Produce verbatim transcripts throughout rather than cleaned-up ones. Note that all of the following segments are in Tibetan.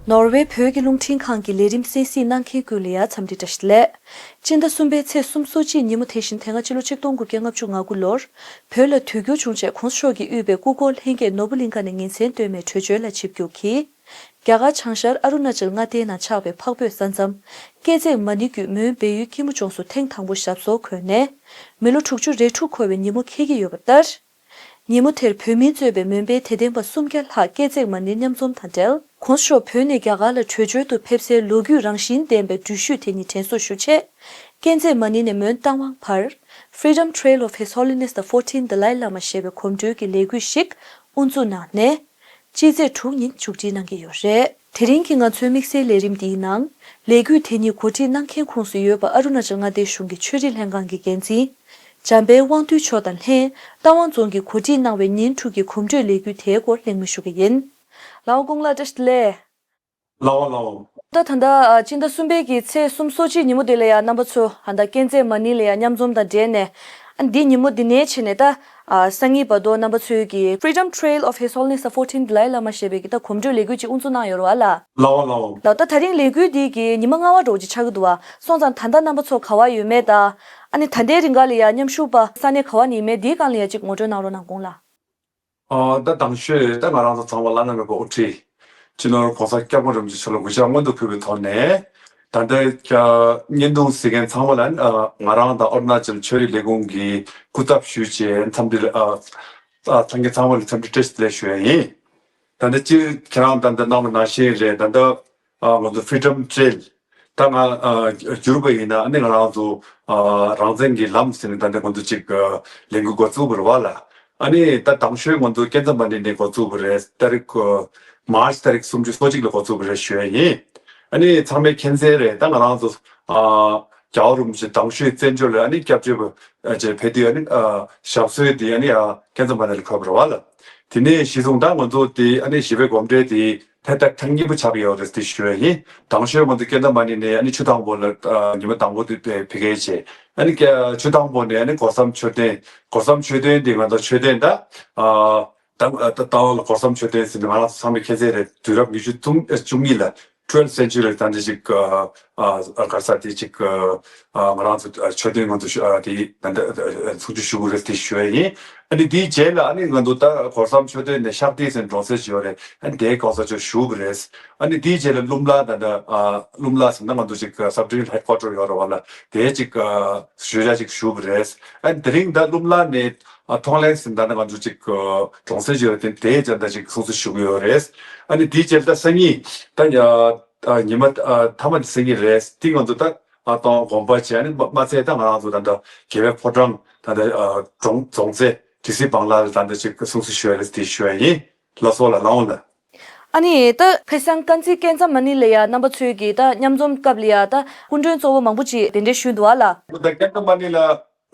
ནོར་ཝེ་བོད་ཀྱི་རླུང་འཕྲིན་ཁང་གི་ལས་རིམ་གསན་གཟིགས་གནང་མཁན་ཀུན་ལ་ཡང་འཚམས་འདྲི་བཀྲ་ཤིས་བདེ་ལེགས། སྤྱི་ཟླ་གསུམ་པའི་ཚེས་སོ་གཅིག་ཉིན་མོ། དེ་བཞིན་དེ་སྔ་ཕྱི་ལོ་ཆིག་སྟོང་དགུ་བརྒྱ་ལྔ་བཅུ་ང་དགུ་ལོར་བོད་ལ་དུས་འགྱུར་བྱུང་རྗེས་གོང་ས་མཆོག་གིས་དབུས་པའི་སྐུ་འཁོར་ལྷན་རྒྱས་ནོར་བུ་གླིང་ཁ་ནས་ཉིན་མཚན་སྟོད་སྨད་བྲོས་བྱོལ་ལ་ཆིབས་བསྒྱུར་གྱིས། རྒྱ་གར་བྱང་ཤར་ཨ་རུ་ན་ཅལ་མངའ་སྡེའི་ནང་ཆགས་པའི་འཕགས་བོད་ས་མཚམས་དཀར་མཛེས་མ་ཎི་བརྒྱུད་མོན་བལ་ཡུལ་སྐྱིད་མོ་ལྗོངས་སུ་ཐེངས་དང་པོ་ཞབས་སོར་འཁོད་ནས་མི་ལོ་དྲུག་ཅུ་རེ་དྲུག་འཁོར་བའི་ཉིན་མོ་འཁེལ་གྱི་ཡོད་པ་ལྟར། ཉིན་མོ་དེར་བོད་མིས་གཙོས་པའི་མོན་པའི་དད་ལྡན་པ་སུམ་བརྒྱ་ལྷག་དཀར་མཛེས་མ་ཎི་མཉམ་འཛོམས་དང་འབྲེལ། གོང་ས་མཆོག་བོད་ནས་རྒྱ་གར་ལ་བྲོས་བྱོལ་དུ་ཕེབས་སའི་ལོ་རྒྱུས་རང་བཞིན་ལྡན་པའི་འགྲུལ་བཞུད་དེ་ཉིད་དྲན་གསོ་ཞུ་ཆེད། དཀར་མཛེས་མ་ཎི་ནས་མོན་རྟ་དབང་བར། Freedom Trail of His Holiness the Fourteenth Dalai Lama ཞེས་པའི་གོམ་བགྲོད་ཀྱི་ལས་འགུལ་ཞིག་དབུ་འཛུགས་གནང་ནས། སྤྱི་ཚེས་དྲུག་ཉིན་མཇུག་སྒྲིལ་གནང་གི་ཡོད་རེད། དེ་རིང་གི་ང་ཚོའི་དམིགས་བསལ་ལས་རིམ་འདིའི་ནང་། ལས་འགུལ་དེ་ཉིད་གོ་སྒྲིག་གནང་མཁན་ཁོངས་སུ་ཡོད་པ་ཨ་རུ་ན་ཅལ་མངའ་སྡེའི་གཞུང་གི་ཆོས་རིག་ལྷན་ཁང་གི་འགན་འཛིན། འཇམ་དཔལ་དབང་འདུས་མཆོག་དང་ལྷན། རྟ་དབང་རྫོང་གིས་གོ་སྒྲིག་གནང་བའི་ཉིན་དྲུག་གི་གོམ་བགྲོད་ལས་འགུལ་དེའི་སྐོར་གླེང་མོལ་ཞུ་གི་ཡིན། ལགས་འོང་། སྐུ་ངོ་ལགས་བཀྲ་ཤིས་བདེ་ལེགས། ལགས་འོང་། ལགས་འོང་། ད་ད་ལྟ་ཨ་སྤྱི་ཟླ་གསུམ་པའི་གི་ཚེས་སོ་གཅིག་ཉིན་མོ་དེ་ལ་ཡང་རྣམ་པ་ཚོ་ཨ་ད་དཀར་མཛེས་མ་ཎི་ལ་ཡང་མཉམ་འཛོམས་དང་འབྲེལ་ནས། ཨ་འདི་ཉིན་མོ་འདི་ནས་བྱས་ནས་ད་ཨ་སང་ཉིན་བར་དུ་རྣམ་པ་ཚོའི་གི་Freedom Trail of His Holiness the Fourteenth Dalai Lama ཞེས་པའི་གི་ད་གོམ་བགྲོད་ལས་འགུལ་ཅིག་དབུ་འཛུགས་གནང་ཡོད་རེད་བ་ལགས། ལགས་འོང་། ལགས་འོང་། ལགས། ད་ད་རིང་ལས་འགུལ་འདི་གི་ཉི་མ་ལྔ་པ་འདྲ་བོ་ཅིག་ཆགས་ཀྱི་འདུག་བ། སོང་ཙང་ད་ལྟ་རྣམ་པ་ཚོ་ག་བ་ཡོད་མེད་དང་། ཨ་ནི་ད་ལྟའི་རིང་ག་ལ་ཡང་མཉམ་ཞུགས་པ་ས་གནས་ག་བ་ནས་ཡིན་མེད་འདིའི་སྒང་ལ་ཡང་ཅིག་ངོ་སྤྲོད་གནང་རོགས་གནང་། སྐུ་ངོ་ལགས། ཨ་ད་དང་ཤོས་ད་ང་རང་ཚོ་ཚང་མ་བླ་ན་མེད་པའི་དབུ་ཁྲིད་སྤྱི་ནོར་༸གོང་ས་༸སྐྱབས་མགོན་རིན་པོ་ཆེ་མཆོག་ལ་གུས་ཕྱག་སྔོན་དུ་ཕུལ་བའི་ཐོག་ནས། ད་ལྟ་བརྙན་ཐུང་གཟིགས་མཁན་ཚང་མ་ལ་ཨ་ང་རང་དང་ཨ་རུ་ན་ཅལ་ཆོས་རིག་ལས་ཁུངས་ཀྱི་སྐུ་ཚབ་ཞུས་བྱས་འཚམས་འདྲི་ཨ་ཨ་ཐང་གི་ཚང་མ་ལ་འཚམས་འདྲི་བཀྲ་ཤིས་བདེ་ལེགས་ཞུ་ཡ་ཡིན། ད་ལྟ་སྤྱིར་ཁྱེད་རང་ད་ལྟ་གནང་བ་ནང་བཞིན་རེད། ད་ལྟ་ཨ་ང་ཚོ་Freedom Trail ད་ང་ཨ་བསྒྱུར་བ་ཡིན་ན་ཨ་ནི་ང་རང་ཚོ་ཨ་རང་བཙན་གྱི་ལམ་ཟེར་ནས་ད་ལྟ་ང་ཚོ་ཅིག་ཨ་ལས་འགུལ་འགོ་བཙུགས་པ་རེད་བ་ལ། ཨ་ནི་ད་དང་ཤོས་ང་ཚོ་དཀར་མཛེས་མ་ཎི་ནས་འགོ་བཙུགས་པ་རེད། ཏ་རིག་ཨ་མཱར་ཆི་ཏ་རིག་སུམ་ཅུ་སོ་གཅིག་ལ་འགོ་བཙུགས་པ་རེད་ཞུ་ཡ་ཡིན། ཨ་ནི་ཚང་མས་མཁྱེན་གསལ་རེད། ད་ང་རང་ཚོ་ཨ་རྒྱལ་བ་རིན་པོ་ཆེ་དང་ཤོས་བཙན་བྱོལ་ལ་ཨ་ནི་སྐྱབས་བཅོལ་བ་ཨ་ཅེ་ཕེབས་དུས་ཨ་ནི་ཨ་ཞབས་སོར་དེ་ཨ་ནི་ཨ་དཀར་མཛེས་མ་ཎི་ལ་ཕེབས་པ་རེད་བ་ལ། དེ་ནས་གཞི་བཟུང་ད་ང་ཚོ་དེ་ཨ་ནི་བཞི་པའི་གོམ་བགྲོད་དེ་ཐད་ཐད་ཐེངས་གཉིས་པ་ཆགས་ཡོད་རེད་དེ་ཞུ་ཡ་ཡིན། དང་ཤོས་ང་ཚོ་དཀར་མཛེས་མ་ཎི་ནས་ཨ་ནི་ཆུ་དྭངས་པོ་ལ་ཨ་ཉི་མ་དང་པོ་དེ་ཕེ་ཕེབས་མཁན་བྱས། ཨ་ནི་ཀ་ཆུ་དྭངས་པོ་ནས་ཨ་ནི་སྒོ་བསམ་མཆོད་རྟེན། སྒོ་བསམ་མཆོད་རྟེན་དེ་ང་ཚོ་མཆོད་རྟེན་ད་ཨ་ད་ད་ལྟ་ལ་སྒོ་བསམ་མཆོད་རྟེན་ཟེར་ནས་ང་རང་ཚོ་ཚང་མས་མཁྱེན་གསལ་རེད། དུས་རབས་ཉི་ཤུ་བཅུ་གཉིས་ལ་twelfth century ལ་ད་འདི་ཅིག་ཨ་ཨ་ག་རེ་ཟེར་དེ་ཅིག་ཨ་ང་རང་ཚོ་མཆོད་རྟེན་ང་ཚོ་ཨ་དེ་ད་ལྟ་སྲུང་སྐྱོབ་ཞུ་དགོས་རེད་དེ་ཞུ་ཡ་ཡིན། ཨ་ནི་དེའི་རྗེས་ལ་ཨ་ནི་ང་ཚོ་ད་སྒོ་བསམ་མཆོད་རྟེན་ནས་ཤག་ཏི་ཟེར་གྲོང་གསེབ་ཅིག་ཡོད་རེད། ཨ་ནི་དེའི་གོང་ས་མཆོག་བཞུགས་པ་རེད། ཨ་ནི་དེའི་རྗེས་ལ་ཀླུ་མ་ལ་ད་ལྟ་ཨ་ཀླུ་མ་ལ་ཟེར་ན་ང་ཚོ་ཅིག་sub division headquarter ཡོད་རེད་བ་ལ། དེའི་ཅིག་ཨ་ཞུ་ཡ་ཅིག་བཞུགས་པ་རེད། ཨ་ནི་དེ་རིང་ད་ཀླུ་མ་ལ་ནས་ཨ་ཐོང་ལེ་ཟེར་ད་ནི་ང་ཚོ་ཅིག་ཨ་གྲོང་གསེབ་ཅིག་ཡོད་རེད། དེ་དེའི་རྗེས་ད་ཅིག་སྲུང་བརྩི་ཞུ་གི་ཡོད་རེད། ཨ་ནི་དེའི་རྗེས་ད་སང་ཉིན་ད་ཨ་ཨ་ཉི་མ་ཨ་མཐའ་མ་དེ་སང་ཉིན་རེད། དེ་ང་ཚོ་ད་ཨ་སྟོང་དགོན་པ་བྱས། ཨ་ནི་མ་མ་ཚད་ད་ང་རང་ཚོ་ད་ལྟ་རྒྱལ་བའི་ཕོ་བྲང་ད་ལྟ་ཨ་རྫོང་རྫོང་རྩེ་ཌི་སི་བང་ལ་ལ་ད་ལྟ་ཅིག་སྲུང་བརྩི་ཞུ་ཡ་རེད་དེ་ཞུ་ཡ་ཡིན། ལགས་སོ་ལགས། ལགས་འོང་ལགས། ཨ་ནི་ད་ཕེ་སང་དཀར་མཛེས་དཀར་མཛེས་མ་ཎི་ལ་ཡ་རྣམ་པ་ཚོའི་གི་ད་མཉམ་འཛོམས་སྐབས་ལ་ཡ་ད་སྐུ་མགྲོན་གཙོ་བོ་མང་པོ་ཅིག་གདན་འདྲེན་ཞུས་འདུག་ཨ་ལ། ད་དཀར་མཛེས་མ་ཎི་ལ་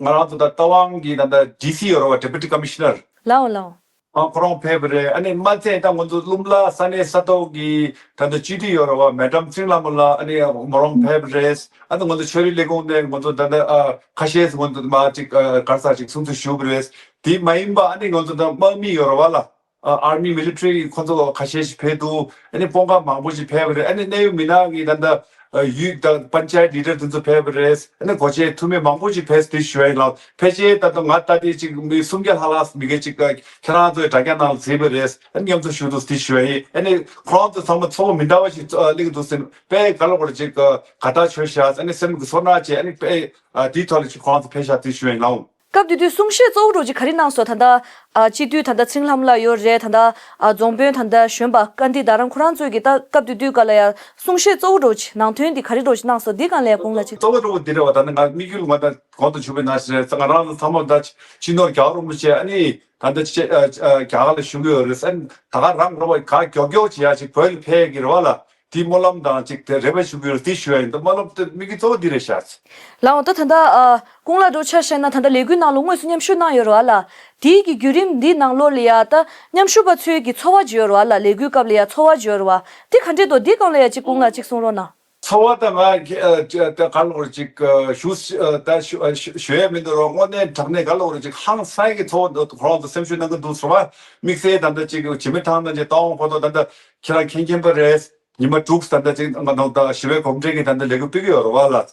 ང་རང་ཚོ་ད་རྟ་དབང་གི་ད་ད་ཌི་སི་ཡོད་རེད་བ། Deputy Commissioner། ལགས་འོང་། ལགས་འོང་། ཨ་ཁོ་རང་ཕེབས་པ་རེད། ཨ་ནི་མ་ཚད་ད་ང་ཚོ་ཀླུ་མ་ལ་ས་གནས་ས་ཐོག་གི་ད་ད་སྤྱི་འཐུས་ཡོད་རེད་བ། Madam ཚེ་རིང་ལྷ་མོ་ལགས། ཨ་ནི་མོ་རང་ཕེབས་པ་རེད། ཨ་ནི་ང་ཚོ་ཆོས་རིག་ལས་ཁུངས་ནས་ང་ཚོ་ད་ད་ཨ་ཁ་ཤས་ང་ཚོ་མ་ཅིག་ཨ་ག་རེ་ཟེར་ཅིག་སྲུང་བརྩི་ཞུས་པ་རེད། དེ་མ་ཡིན་པ་ཨ་ནི་ང་ཚོ་ད་དམག་མི་ཡོད་རེད་བ་ལ། ཨ་army military ཁོ་ཚོ་ཁ་ཤས་ཤིག་ཕེབས་འདུག་ཨ་ནི་དཔོན་ཁག་མང་པོ་ཞིག་ཕེབས་པ་རེད། ཨ་ནི་གནད་ཡོད་མི་སྣ་གི་ད་ལྟ་ཨ་ཡུལ་དང་པན་ཅ་ཡེད་ལི་ཌར་དེ་ཚོ་ཕེབས་པ་རེད། ཨ་ནི་གོ་ཆེ་འཐུས་མི་མང་པོ་ཞིག་ཕེབས་དེ་ཞུ་ཡ་ཡིན་ལགས། ཕལ་ཆེར་ད་ལྟ་ང་ལྟ་དེ་ཅིག་མི་སུམ་བརྒྱ་ལྷག་ལྷག་མི་སྒེར་ཅིག་ཁྱེད་རང་ཚོའི་དྲ་རྒྱ་ནང་ལ་གཟིགས་པ་རེད། ཨ་ནི་མཉམ་དུ་ཞུགས་འདུག་དེ་ཞུ་ཡ་ཡིན། ཨ་ནི་ཁོ་རང་ཚོ་ཚང་མ་ཚོགས་པ་མི་འདྲ་བ་ཞིག་ཨ་གླེང་འདུག་ཟེར། དཔེ་ག་ལ་བར་ཅིག་ཨ་དགའ་ཐག་ཆོད་ཤག་ཨ་ནི་སེམས་ཀྱི་ཚོར་སྣང་བྱས། ཨ་ནི་དཔེ་ཨ་དེའི་ཐོག་ལ་ཅིག་ཁོ་རང་ཚོ་ཕེབས་ཤག་དེ་ཞུ་ཡ་ཡིན་ལགས། སྐབས་དེ་དུས་གསུང་བཤད་གཙོ་བོ་འདྲ་ཅིག་ག་རེ་གནང་སོང་། ད་ལྟ་ཨ་སྤྱི་འཐུས་ད་ལྟ་ཚེ་རིང་ལྷ་མོ་ལགས་ཡོད་རེད། ད་ལྟ་ཨ་རྫོང་དཔོན་ད་ལྟ་གཞོན་པ་ཀ་འདི་ད་རང་ཁོ་རང་ཚོས་ཀྱི་ད་སྐབས་དེ་དུས་ག་ལ་ཡ་གསུང་བཤད་གཙོ་བོ་འདྲ་ཅིག་ནང་དོན་འདི་ག་རེ་འདྲ་ཅིག་གནང་སོང་། འདི་སྒང་ལ་ཡ་དགོངས་ལ་ཅིག། གཙོ་བོ་འདྲ་པོ་འདི་རེད་བ། ད་ནི་ང་དམིགས་ཡུལ་ང་ད་གོང་དུ་ཞུས་པའི་ནང་བཞིན་རེད། ང་རང་ཚོ་ཚང་མ་ད་སྤྱི་ནོར་རྒྱལ་བ་རིན་པོ་ཆེ་ཨ་ནི་ད་ལྟ་ཅི་ཨ་ཨ་རྒྱ་གར་ལ་བཞུགས་ཡོད་རེད། ཨ་ནི་ད་ག་རང་རེད་བ། ག་མགྱོགས་མགྱོགས་བྱེད་ཡ་ཅིག་བོད་ལ་ཕེབས་ཀྱི་རེད་བ་ལ། དེའི་སྨོན་ལམ་དང་གཅིག་དེ་རེ་བ་ཞུ་གི་ཡོད་རེད། དེ་ཞུ་ཡ་ཡིན། ད་སྨོན་ལམ་དེ་དམིགས་ཡུལ་གཙོ་བོ་འདི་རེད་ཤག། ལགས་འོང་། ད་ད་ལྟ་ཨ་སྐུ་ངོ་ལགས་འདྲ་ཆ་བཞག་ན་ད་ལྟ་ལས་འགུལ་ནང་ལོགས་དངོས་སུ་མཉམ་ཞུགས་གནང་ཡོད་རེད་བ་ལ། དེའི་གི་བརྒྱུད་རིམ་འདི་ནང་ལོགས་ལ་ཡ་ད་མཉམ་ཞུགས་པ་ཚོའི་གི་ཚོར་བ་ཅིག་ཡོད་རེད་བ་ལ། ལས་འགུལ་སྐབས་ལ་ཡ་ཚོར་བ་ཅིག་ཡོད་རེད་བ། དེ་ག་འདྲས་འདུག། དེའི་སྒང་ལ་ཡ་ཅིག་སྐུ་ངོ་ལགས་ཅིག་གསུང་རོགས་གནང་། ཚོར་བ་ད་ང་གི་ཨ་ད་ག་ལ་བར་ཅིག་ཨ་ཞུ་ཨ་ད་ཞུ་ཨ་ཞུ་ཞུ་ཡ་མི་འདུག་རོགས། དངོས་གནས་དྲང་གནས་ག་ལ་བར་ཅིག་ཧང་སངས་ཀྱི་ཚོར་བ་འདུག། ཁོ་རང་ཚོ་སེམས་ཤུགས་གནང་གི་འདུག་ཟེར་བ། དམིགས་བསལ་ད་ལྟ་ཅིག་འཇིགས་མེད་ཐང་ནང་གི་རྟ་དབང་ཕོ་ཏོ་ད་ལྟ་ཁྱེད་རང་མཁྱེན་མཁྱེན་པ་རེད། ཉི་མ་དྲུག་ད་ལྟ་ཅིག་ང་ནང་ད་ཞི་བའི་གོམ་བགྲོད་ཀྱི་ད་ལྟ་ལས་འགུལ་སྤེལ་གྱི་ཡོད་རེད་བ་ལ།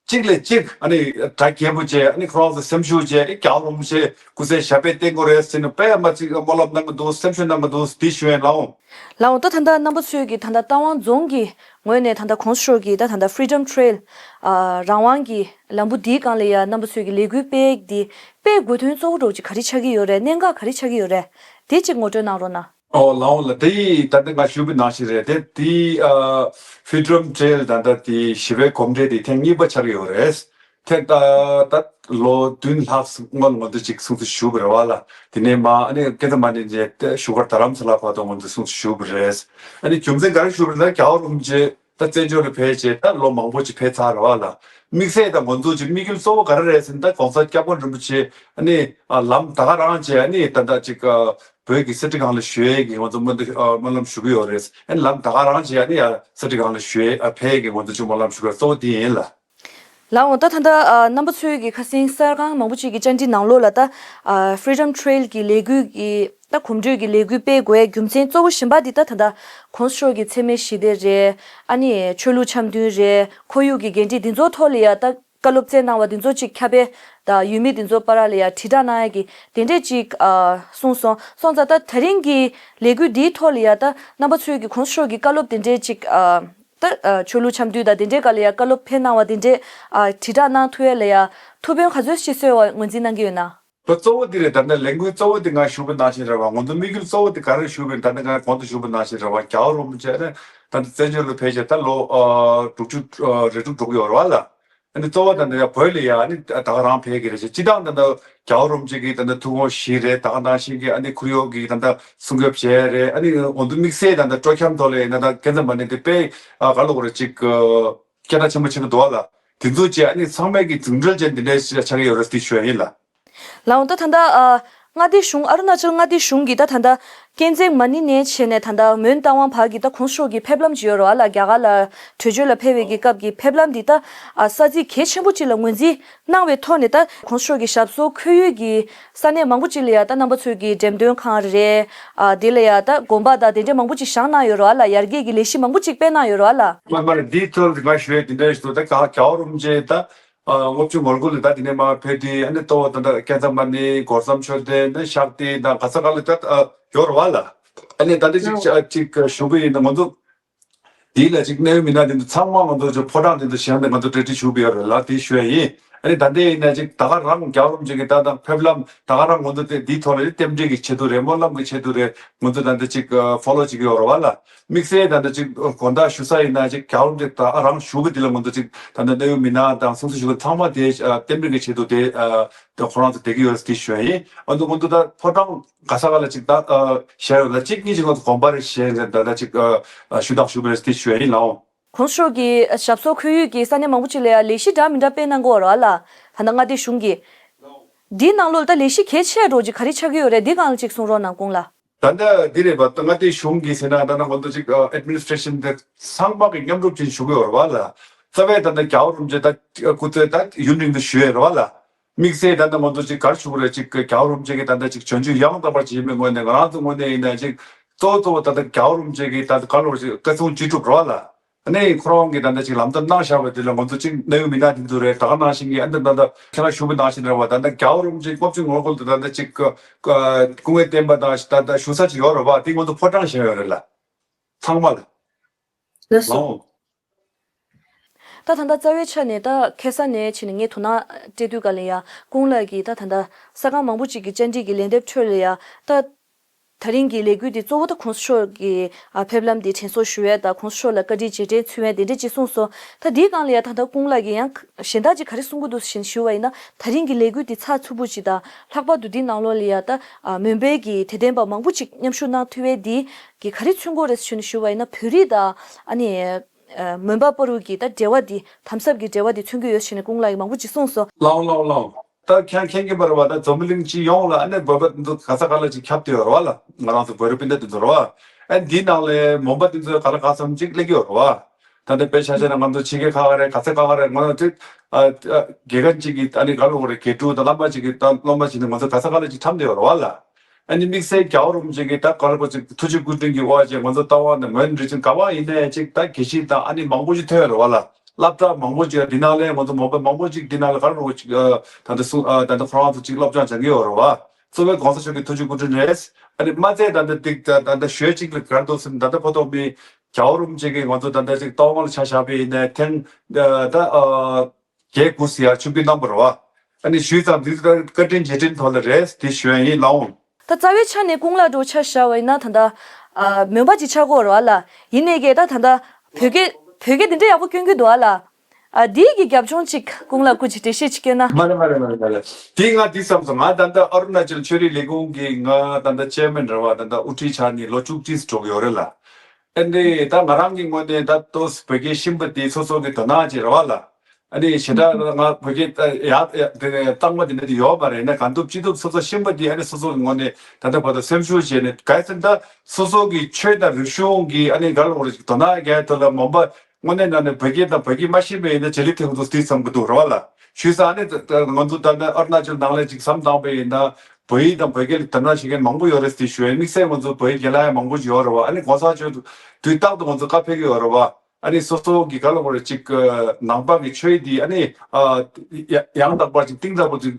གཅིག་ལས་གཅིག་ཨ་ནི་གྲ་རྒྱས་པོ་བྱས། ཨ་ནི་ཁོ་རང་ཚོ་སེམས་ཤུགས་བྱས། ཨི་རྒྱལ་བ་རིན་པོ་ཆེ་སྐུ་ཚེ་ཞབས་པད་བརྟན་དགོས་རེད་ཟེར་ནས་དཔེ་མ་ཅིག་སྨོན་ལམ་གནང་གི་འདུག་སེམས་ཤུགས་གནང་གི་འདུག་འདི་ཞུ་ཡས་ལགས། ལགས་འོང་། ད་ད་ལྟ་རྣམ་པ་ཚོས་ཀྱིས་ད་ལྟ་རྟ་དབང་རྫོང་གི་ངོས་ནས་ད་ལྟ་གོང་ས་མཆོག་གིས་ད་ད་ལྟ་Freedom Trail ཨ་རང་དབང་གི་ལམ་བུ་འདིའི་སྒང་ལ་ཡ་རྣམ་པ་ཚོས་ཀྱི་ལས་འགུལ་སྤེལ་འདི་སྤེལ་དགོས་དོན་གཙོ་བོ་འདྲ་བོ་ཅིག་ག་རེ་ཆགས་ཀྱི་ཡོད་རེད། གནད་འགག་ག་རེ་ཆགས་ཀྱི་ཡོད་རེད། དེ་ཅིག་ངོ་སྤྲོད་གནང་རོགས་གནང་། ཨོ་ལགས་འོང་ལགས། དེ་ཡིས་ད་ལྟ་ང་ཞུས་པའི་ནང་བཞིན་རེད། དེ་དེ་ཨ་Freedom Trail ད་ལྟ་དེ་ཞི་བའི་གོམ་བགྲོད་དེ་ཐེངས་གཉིས་པ་ཆགས་ཀྱི་ཡོད་རེད། ཐེངས་ད་ད་ལོ་བདུན་ལྷག་སྔོན་ང་ཚོ་ཅིག་སྲུང་བརྩི་ཞུས་པ་རེད་བ་ལ། དེ་ནས་མ་ཨ་ནི་སྐལ་བཟང་མ་ཎི་བཅས་ཏེ་བཞུགས་སྒར་རྡ་རམ་ས་ལ་བར་དུ་ང་ཚོ་སྲུང་བརྩི་ཞུས་པ་རེད། ཨ་ནི་རྒྱུ་མཚན་ག་རེ་ཞུས་པ་རེད་ན། རྒྱལ་བ་རིན་པོ་ཆེ་ད་བཙན་བྱོལ་ལ་ཕེབས་བྱས་ད་ལོ་མང་པོ་ཅིག་ཕེབས་ཚར་རེད་བ་ལ། དམིགས་བསལ་ད་ང་ཚོ་ཅིག་དམིགས་ཡུལ་གཙོ་བོ་ག་རེ་རེད་ཟེར་ན། ད་༸གོང་ས་༸སྐྱབས་མགོན་རིན་པོ་ཆེ་ཨ་ནི་ཨ་ལམ་ད་ག་རང་བྱས། ཨ་ནི་ད་ད་ཅིག་ཨ་བོད་ཀྱི་གསེར་ཁྲི་སྒང་ལ་བཞུགས་ཡས་ཀྱི་ང་ཚོ་སྨོན་འདུན་ཨ་སྨོན་ལམ་ཞུ་གི་ཡོད་རེད། ཨ་ནི་ལམ་ད་ག་རང་བྱས། ཨ་ནི་ཡ་གསེར་ཁྲི་སྒང་ལ་བཞུགས་ཡས་ཨ་ཕེབས་ཡས་ཀྱི་ང་ཚོ་ཅིག་སྨོན་ལམ་ཞུ་གི་ཡོད། གཙོ་བོ་འདི་ཡིན་ལགས། ལགས་འོང་། ད་ད་ལྟ་ཨ་རྣམ་པ་ཚོས་ཀྱི་ཁ་སང་གསར་ཁང་མང་པོ་ཅིག་གི་བཅར་འདྲི་ནང་ལོགས་ལ་ད་ཨ་Freedom Trail གི་ལས་འགུལ་གྱི་ད་གོམ་བགྲོད་ཀྱི་ལས་འགུལ་སྤེལ་དགོས་རྒྱུ་མཚན་གཙོ་བོ་གཞན་པ་འདི་ད་ད་ལྟ་གོང་ས་མཆོག་གི་འཚེ་མེད་ཞི་བདེ་རེད། ཨ་ནི་ཆོས་ལུགས་འཆམ་མཐུན་རེད། ཁོར་ཡུག་གི་འགན་འཁྲི་འདི་ཚོ་ཐོག་ལ་ཡ་ད་བཀའ་སློབ་སྩལ་གནང་བ་འདི་ཚོ་ཅིག་ཁྱབ་སྤེལ་དང་ཡུལ་མི་འདི་ཚོ་བར་ལ་ཡ་དྲིལ་བསྒྲགས་གནང་ཡ་གི་དེ་འདྲས་ཅིག་ཨ་གསུངས་སོང་། སོང་ཙང་ད་ད་རིང་གི་ལས་འགུལ་འདིའི་ཐོག་ལ་ཡ་ད་རྣམ་པ་ཚོས་ཀྱི་གོང་ས་མཆོག་གི་བཀའ་སློབ་དེ་འདྲས་ཅིག་ཨ། ད་ཨ་ཆོས་ལུགས་འཆམ་མཐུན་དང་དེ་འདྲའི་སྒང་ལ་ཡ་བཀའ་སློབ་ཕེབས་གནང་བ་དེ་འདྲའི་ཨ་དྲིལ་བསྒྲགས་གནང་ཐུབ་ཡས་ལ་ཡ་ཐུགས་ཕན་ག་ཚོད་ཅིག་གསོས་པ་ངོས་འཛིན་གནང་གི་ཡོད་ན། ད་གཙོ་བོ་འདི་རེད། ད་ནི་ལས་འགུལ་གཙོ་བོ་འདི་ང་ཞུས་པ་ནང་བཞིན་རེད་བ། ང་ཚོ་དམིགས་ཡུལ་གཙོ་བོ་འདི་ག་རེ་ཞུས་པ་ཡིན། ད་ནི་ང་གོང་དུ་ཞུས་པ་ནང་བཞིན་རེད་བ། རྒྱལ་བ་རིན་པོ་ཆེ་ནི་ད་ནི་བཙན་བྱོལ་ལ་ཕེབས་བྱས་ད་ལོ་ཨ་དྲུག་ཅུ་ཨ་རེ་དྲུག་འགྲོ་གི་ཡོད་རེད་བ་ལ། ཨ་ནི་གཙོ་བོ་ད་ནི་ཡ་བོད་ལ་ཡ་ཨ་ནི་ད་ག་རང་ཕེབས་ཀྱི་རེད་ཅེས། སྤྱིར་བཏང་ད་ནི་རྒྱལ་བ་རིན་པོ་ཆེ་གི་ད་ནི་ཐུགས་དགོངས་བཞེས་རེད། ད་ག་ནང་བཞིན་གྱི་ཨ་ནི་ཁོར་ཡུག་གི་ད་ནི་སྲུང་སྐྱོབ་བྱས་རེད། ཨ་ནི་འོ་འདུག་དམིགས་བསལ་ད་ནི་སྤྲོ་འཆམ་ཐོག་ལ་ཡིན་ན་ད་སྐལ་བཟང་མ་ཎི་དེ་དཔེ་ཨ་ག་ལབ་དགོས་རེད། ཅིག་སྐད་གྲགས་ཆེན་པོ་ཆེན་པོ་འདུག་བ་ལ། དེ་ཚོ་བཅས་ཨ་ནི་ཚང་མས་ཀྱི་འཛིང་རེས་བྱས་འདི་འདྲའི་ཆགས་ཀྱི་ཡོད་རེད་དེ་ཞུ་ཡ་ཡིན་ལ། ལགས་འོང་། ད་ད་ལྟ་ཨ་མངའ་སྡེ་གཞུང་ཨ་རུ་ན་ཅལ་མངའ་སྡེ་གཞུང་གིས་ད་ད་ལྟ་ཀན་ཛེ་མ་ཎི་ནས་བྱས་ནས་ད་ལྟ་མོན་རྟ་དབང་བར་གྱི་ད་གོང་ས་མཆོག་གི་ཕེབས་ལམ་ཅིག་ཡོད་རེད་བ་ལ། རྒྱ་གར་ལ་བྲོས་བྱོལ་ལ་ཕེབས་པའི་གི་སྐབས་ཀྱི་ཕེབས་ལམ་འདི་ད་ཨ་ས་ཚིགས་གལ་ཆེན་པོ་ཅིག་ལ་ངོས་འཛིན་གནང་བའི་ཐོག་ནས་ད་གོང་ས་མཆོག་གི་ཞབས་སོར་འཁོད་ཡུལ་གྱི་ས་གནས་མང་པོ་ཅིག་ལ་ཡ་ད་རྣམ་པ་ཚོས་ཀྱི་འགྲེམས་སྟོན་ཁང་རེད། ཨ་དེ་ལ་ཡ་ད་དགོན་པ་དང་དེ་འདྲའི་མང་པོ་ཅིག་བཞེངས་གནང་ཡོད་རེད་བ་ལ། ཡར་རྒྱས་ཀྱི་ལས་གཞི་མང་པོ་ཅིག་སྤེལ་གནང་ཡོད་རེད་བ་ལ། མ་མ་རེད། འདིའི་ཐོག་ལ་ང་ཞུ་ཡས་འདི་འདྲ་ཞིག་འདུག་ད་ག་རྒྱལ་བ་རིན་པོ་ཆེ་ད་ཨ་ལྔ་བཅུ་ང་དགུ་ལ་ད་དེ་ནས་མར་ཕེབས་དུས་ཨ་ནི་གཙོ་བོ་ད་ད་སྐལ་བཟང་མ་ཎི་གོ་ས་མཆོད་རྟེན་ནས་ཕྱག་རྟེན་དང་ག་ས་ག་ལ་ད་ཨ་ཡོད་རེད་བ་ལ། ཨ་ནི་ད་འདི་ཅིག་ཅིག་ཞུ་གི་ཡིན་ན་ང་ཚོ་འདི་ལ་ཅིག་གནད་ཡོད་མི་སྣ་འདི་ཚོ་ཚང་མ་ང་ཚོ་ཅིག་ཕོ་བྲང་འདི་ཚོ་བཞེངས་ནས་ང་ཚོ་གྲ་སྒྲིག་ཞུ་གི་ཡོད་རེད་ལ། དེ་ཞུ་ཡ་ཡིན། ཨ་ནི་ད་ལྟ་ཡིན་ན་ཅིག་ད་ག་རང་རྒྱལ་བ་རིན་པོ་ཆེ་གི་ད་ད་ཕེབས་ལམ་ད་ག་རང་ང་ཚོ་དེ་འདིའི་ཐོག་ལ་རྟེན་འབྲེལ་གྱི་ཆེད་དུ་རེད། སྨོན་ལམ་གྱི་ཆེད་དུ་རེད། ང་ཚོ་ད་ལྟ་ཅིག་ཨ་ཕོ་ལོ་བྱེད་ཀྱི་ཡོད་རེད་བ་ལ། དམིགས་བསལ་ད་ལྟ་ཅིག་དགོངས་དག་ཞུ་ས་ཡིན་ན་ཅིག་རྒྱལ་བ་རིན་པོ་ཆེ་ད་རང་བཞུགས་པ་འདི་ལ་ང་ཚོ་ཅིག་ད་ལྟ་གནད་ཡོད་མི་སྣ་དང་སྲུང་བརྩི་ཞུ་མཁན་ཚང་མ་དེ་ཨ་རྟེན་འབྲེལ་གྱི་ཆེད་དུ་དེ་ཨ་དེ་ཁོ་རང་ཚོ་བསྡད་ཀྱི་ཡོད་ཟེར་དེ་ཞུ་ཡ་ཡིན། ཨ་ནི་ང་ཚོ་ད་ཕོ་བྲང་ག་ས་ག་ལ་ཅིག་ད་ཨ་བཞེངས་ཡོད་ལ། གཅིག་གཉིས་ཅིག་ང་ཚོ་དགོན་པ་རེ་བཞེངས་ཟེར་ད་ལྟ་ཅིག་ཨ་ཨ་ཞུ་དག་ཞུ་བ་རེད་ཟེར་དེ་ཞུ་ཡ་ཡིན་ལགས། གོང་ས་མཆོག་གི་ཞབས་སོར་འཁོད་ཡུལ་གྱི་ས་གནས་མང་པོ་ཅིག་ལ་ཡང་ལས་གཞི་འདྲ་མི་འདྲ་སྤེལ་གནང་གི་ཡོད་རེད་བ་ལ། ད་ལྟ་མངའ་སྡེ་གཞུང་གིས་འདིའི་ནང་ལོགས་ལ་ད་ལས་གཞི་གལ་ཆེ་འདྲ་ཅིག་ག་རེ་ཆགས་ཀྱི་ཡོད་རེད། འདི་སྒང་ལ་ཅིག་གསུང་རོགས་གནང་། གོང་ལ། ད་ལྟ་འདི་རེད་པ། ད་མངའ་སྡེ་གཞུང་གིས་ཟེར་ན་ད་ལྟ་ང་ཚོ་ཅིག་ཨ་ཨེཌ་མི་ནི་སི་ཊེ་ཤན་དེ་ཚང་མ་གི་མཉམ་རུབ་ཅིག་ཞུ་གི་ཡོད་རེད་བ་ལ། རྩ་བའི་ད་ལྟ་རྒྱལ་བ་རིན་པོ་ཆེ་ད་སྐུ་ཚེ་ད་ཡུན་རིང་དུ་བཞུགས་ཡོད་རེད་བ་ལ། དམིགས་བསལ་ད་ལྟ་ང་ཚོ་ཅིག་ག་རེ་ཞུ་དགོས་རེད། ཅིག་རྒྱལ་བ་རིན་པོ་ཆེ་གི་ད་ལྟ་ཅིག་བྱོན་ཆོས་ཡང་དག་པར་བྱེད་མི་ངོས་ནས་ང་རང་ཚོ་ངོས་ནས་ཡིན་ན་ཅིག་གཙོ་བོ་གཙོ་བོ་ད་ལྟ་རྒྱལ་བ་རིན་པོ་ཆེ་གི་ད་ལྟ་ག་ལོ་ཅིག་བཀའ་གསུང་ཅི་སྒྲུབ་རེད་བ་ལ། ཨ་ནི་ཁོ་རང་གིས་ད་ལྟ་ཅིག་ལམ་སྟོན་གནང་བཞག་པ་དེ་ལ་ང་ཚོ་ཅིག་གནད་ཡོད་མི་སྣ་དེ་ཚོ་རེད། ད་ག་ནང་བཞིན་གྱི་ཨ་ནི་ད་ལྟ་ཁྱེད་རང་ཞུ་བ་ནང་བཞིན་རེད་བ། ད་ལྟ་རྒྱལ་བ་རིན་པོ་ཆེ་ལྔ་བཅུ་ང་དགུ་ལ་ད་ལྟ་ཅིག་སྐུ་ངལ་བསྟན་པ་དང་ད་ལྟ་བཞུགས་ས་ཅིག་ཡོད་རེད་བ། དེ་ང་ཚོ་ཕོ་བྲང་བཞེངས་ཡོད་རེད་ལ། ཚང་མ་ལ། ལགས་སོ། ལགས། ད་ད་ལྟ་རྩ་བའི་ཆ་ནས་ད་ཁ་སང་ནས་ཕྱིན་ནས་ངས་དོ་སྣང་སྤྲད་དུས་ག་ལ་ཡ་ཀུན་ལགས་ཀྱིས་ད་ད་ལྟ་གསར་ཁང་མང་པོ་ཅིག་གི་བཅར་འདྲི་གི་ལན་འདེབས་ཁྲོད་ལ་ཡ་ད། ད་རིང་གི་ལས་འགུལ་འདི་གཙོ་བོ་ད་གོང་ས་མཆོག་གི་ཨ་ཕེབས་ལམ་འདི་དྲན་གསོ་ཞུ་ཡས་དང་གོང་ས་མཆོག་ལ་བཀའ་དྲིན་རྗེས་དྲན་འཚོལ་ཡས་དེ་འདྲ་ཅིག་གསུངས་སོང་། ད་འདིའི་སྒང་ལ་ཡ་ད་ལྟ་ཀུན་ལགས་ཀྱིས་ཡང་གཞན་དག་ཅིག་ག་རེ་གསུང་གི་འདུག་ཟེར་ཞུ་བ་ཡིན་ན། ད་རིང་གི་ལས་འགུལ་འདི་ཚགས་ཚུད་པོ་ཅིག་དང་ལྷག་པར་དུ་འདི་ནང་ལོགས་ལ་ཡ་ད་ཨ་མོན་པའི་གི་དད་ལྡན་པ་མང་པོ་ཅིག་མཉམ་ཞུགས་གནང་ཐུབ་ཡས་འདི་གི་ག་རེ་མཚོན་གྱི་ཡོད་རེད་ཟེར་ནས་ཞུ་བ་ཡིན་ན། བོད་རིགས་དང་ཨ་ནི་ཨ་མོན་པ་བར་དུ་གི་ད་འབྲེལ་བ་འདི་དམ་ཟབ་ཀྱི་འབྲེལ་བ་འདི་མཚོན་གྱི་ཡོད་ཟེར་ནས་ཀུན་ལགས་ཀྱིས་མང་པོ་ཅིག་གསུངས་སོང་། ལགས་འོང་ལགས་འོང་ལགས་འོང་། ད་ཁྱེད་མཁྱེན་གྱི་མ་རེད་བ། ད་འཛམ་བུ་གླིང་སྤྱི་ཡོངས་ལ་ཨ་ནི་བོད་པ་འདི་ཚོ་ག་ས་ག་ལ་ཅིག་ཁྱབ་བསྡད་ཡོད་རེད་བ་ལ། ང་རང་ཚོ་བོད་རིགས་སྤུན་ཟླ་འདི་ཚོ་རེད་བ། ཨ་འདིའི་ནང་ལ་མོན་པ་འདི་ཚོ་ག་ལ་ག་ཙམ་ཅིག་སླེབས་ཀྱི་ཡོད་རེད་བ། ད་ལྟ་དཔེ་ཆ་བཞག་ན་ང་ཚོ་ཕྱི་རྒྱལ་ཁག་ཁག་རེད། ག་ཚོད་ཁག་ཁག་རེད། ང་ཚོ་ཅིག་ཨ་ཨ་དགེ་རྒན་ཅིག་གིས་ཨ་ནི་ག་ལ་འོ་རེད། དགེ་ཕྲུག་དང་བླ་མ་ཅིག་གིས་ད་སློབ་མ་ཅིག་ནི་ང་ཚོ་ག་ས་ག་ལ་ཅིག་འཁྲམ་བསྡད་ཡོད་རེད་བ་ལ། ཨ་ནི་དམིགས་བསལ་རྒྱལ་བ་རིན་པོ་ཆེ་གི་ད་ག་རེ་ཟེར་ཅིག་ཐུགས་རྗེ་སྐུ་དྲིན་གྱི་དབང་བྱས་ང་ཚོ་ལྟ་བ་ནི་མོན་རི་ཅན་ག་བ་ཡིན་ནའི་ཅིག་ད་དགེ་བཤེས་དང་ཨ་ནི་མང་པོ་ཞིག་ཐོན་ཡོད་རེད་བ་ལ། སློབ་གྲྭ་མང་པོ་ཅིག་འདི་ནང་ལ་ང་ཚོ་མོན་པ་མང་པོ་ཅིག་འདི་ནང་ལ་ག་རེ་ཟེར་ཅིག་ད་ལྟ་སུ་ད་ལྟ་ཁོ་རང་ཚོ་ཅིག་སློབ་སྦྱོང་སྦྱང་གི་ཡོད་རེད་བ། གཙོ་བོ་གོང་ས་མཆོག་གི་ཐུགས་རྗེ་སྐུ་དྲིན་རེད། ཨ་ནི་མ་ཚད་ད་ལྟ་ཏིག་ད་ལྟ་ཞོལ་གཅིག་ལ་ག་རེ་འདུག་ཟེར་ན་ད་ལྟ་བར་དུ་མི་རྒྱལ་བ་རིན་པོ་ཆེ་གིས་ང་ཚོ་ད་ལྟ་ཅིག་ལྟ་བ་ལ་ཆ་བཞག་པ་ཡིན་ནའི་ཐེངས་ད་བརྒྱད་དགུ་ཟེར་ཡ་ཆིབས་བསྒྱུར་གནང་བ་རེད་བ། ཨ་ནི་ཞུས་ཙང་འདི་ལྟར་བཀའ་དྲིན་རྗེས་དྲན་ཐོག་ལ་རེད་དེ་ཞུ་ཡ་ཡིན་ལགས་འོང་། ད་རྩ་བའི་ཆ་ནས་ཀུན་ལེགས་འདྲ་བོ་ཆ་བཞག་པ་ཡིན་ན་ད་ལྟ་ཨ་མོན་པ་ཅིག་ཆགས་ཀྱི་ཡོད་རེད་བ་ལ། ཡིན་ནའི་གི་ད་ད་ལྟ་བོད་སྐད་བོད་སྐད་འདི་འདྲ་ཡག་པོ་སྐྱོན་གྱི་འདུག་བ་ལ། ཨ་འདི་གི་རྒྱབ་ལྗོངས་ཅིག་ཀུན་ལེགས་སྐུ་མཁྱེན་འགྲེལ་བཤད་ཅིག་སྐྱོན་ན། མ་རེད་མ་རེད་མ་རེད་མ་རེད། དེ་ང་འདི་བསམ་སོང་། ང་ད་ལྟ་ཨ་རུ་ན་ཅལ་ཆོས་རིག་ལས་ཁུངས་ཀྱི་ང་ད་ལྟ་ཅེར་མེན་རེད་བ། ད་ལྟ་དབུ་ཁྲིད་ཆགས་ནས་ལོ་བཅུ་གཅིག་འགྲོ་གི་ཡོད་རེད་ལ། ཨ་ནི་ད་ང་རང་གི་ངོས་ནས་ད་ལྟོས་བོད་སྐད་ཤེས་པ་དེ་སོ་སོ་གི་དོ་སྣང་ཅིག་རེད་བ་ལ། ཨ་ནི་ཞེ་དྲག་ང་བོད་སྐད་ཡག་དེ་གཙང་མ་དེ་འདྲ་དེ་ཡོད་མ་རེད། ན་གང་ཐུབ་ཅི་ཐུབ་སོ་སོ་ཤེས་པ་དེ་ཨ་ནི་སོ་སོ་གི་ངོས་ནས་ད་ལྟ་བར་དུ་སེམས་ཤུགས་བྱས་ནས་གལ་སྲིད་ད་སོ་སོ་གི་ཆོས་དང་རིག་གཞུང་གི་ཨ་ནི་ག་རེ་ཟེར་དོ་སྣང་རྒྱག་ཐུབ་ལ་མོན་པ་དངོས་གནས་ནང་ནས་བོད་སྐད་དང་བོད་སྐད་མ་ཤེས་པ་ཡིན་ན་བྱ་ལི་ཐེ་གུ་ཚོ་དེ་བསམ་གི་འདུག་རེད་བ་ལ། ཞུས་ཙང་ཨ་ནི་ད་ང་ཚོ་ད་ལྟ་ཨ་རུ་ན་ཅལ་ནང་ལ་ཅིག་བསམ་བཏང་པ་ཡིན་ན་བོད་ཡིག་དང་བོད་སྐད་ལ་དོ་སྣང་བྱེད་མཁན་མང་པོ་ཡོད་རེད་ཟེར་ཞུ་ཡ། དམིགས་བསལ་ང་ཚོ་བོད་ཡིག་རྒན་ལགས་ཡང་མང་པོ་ཞིག་ཡོད་རེད་བ། ཨ་ནི་གོང་ས་མཆོག་དུས་རྟག་ཏུ་ང་ཚོ་བཀའ་ཕེབས་ཀྱི་ཡོད་རེད་བ། ཨ་ནི་སོ་སོ་གི་ག་རེ་ཟེར་ཅིག་ནང་པ་གི་ཆོས་འདི་ཨ་ནི་ཡ་ཡང་དག་པ་ཅིག་གཏིང་ཟབ་པོ་ཅིག་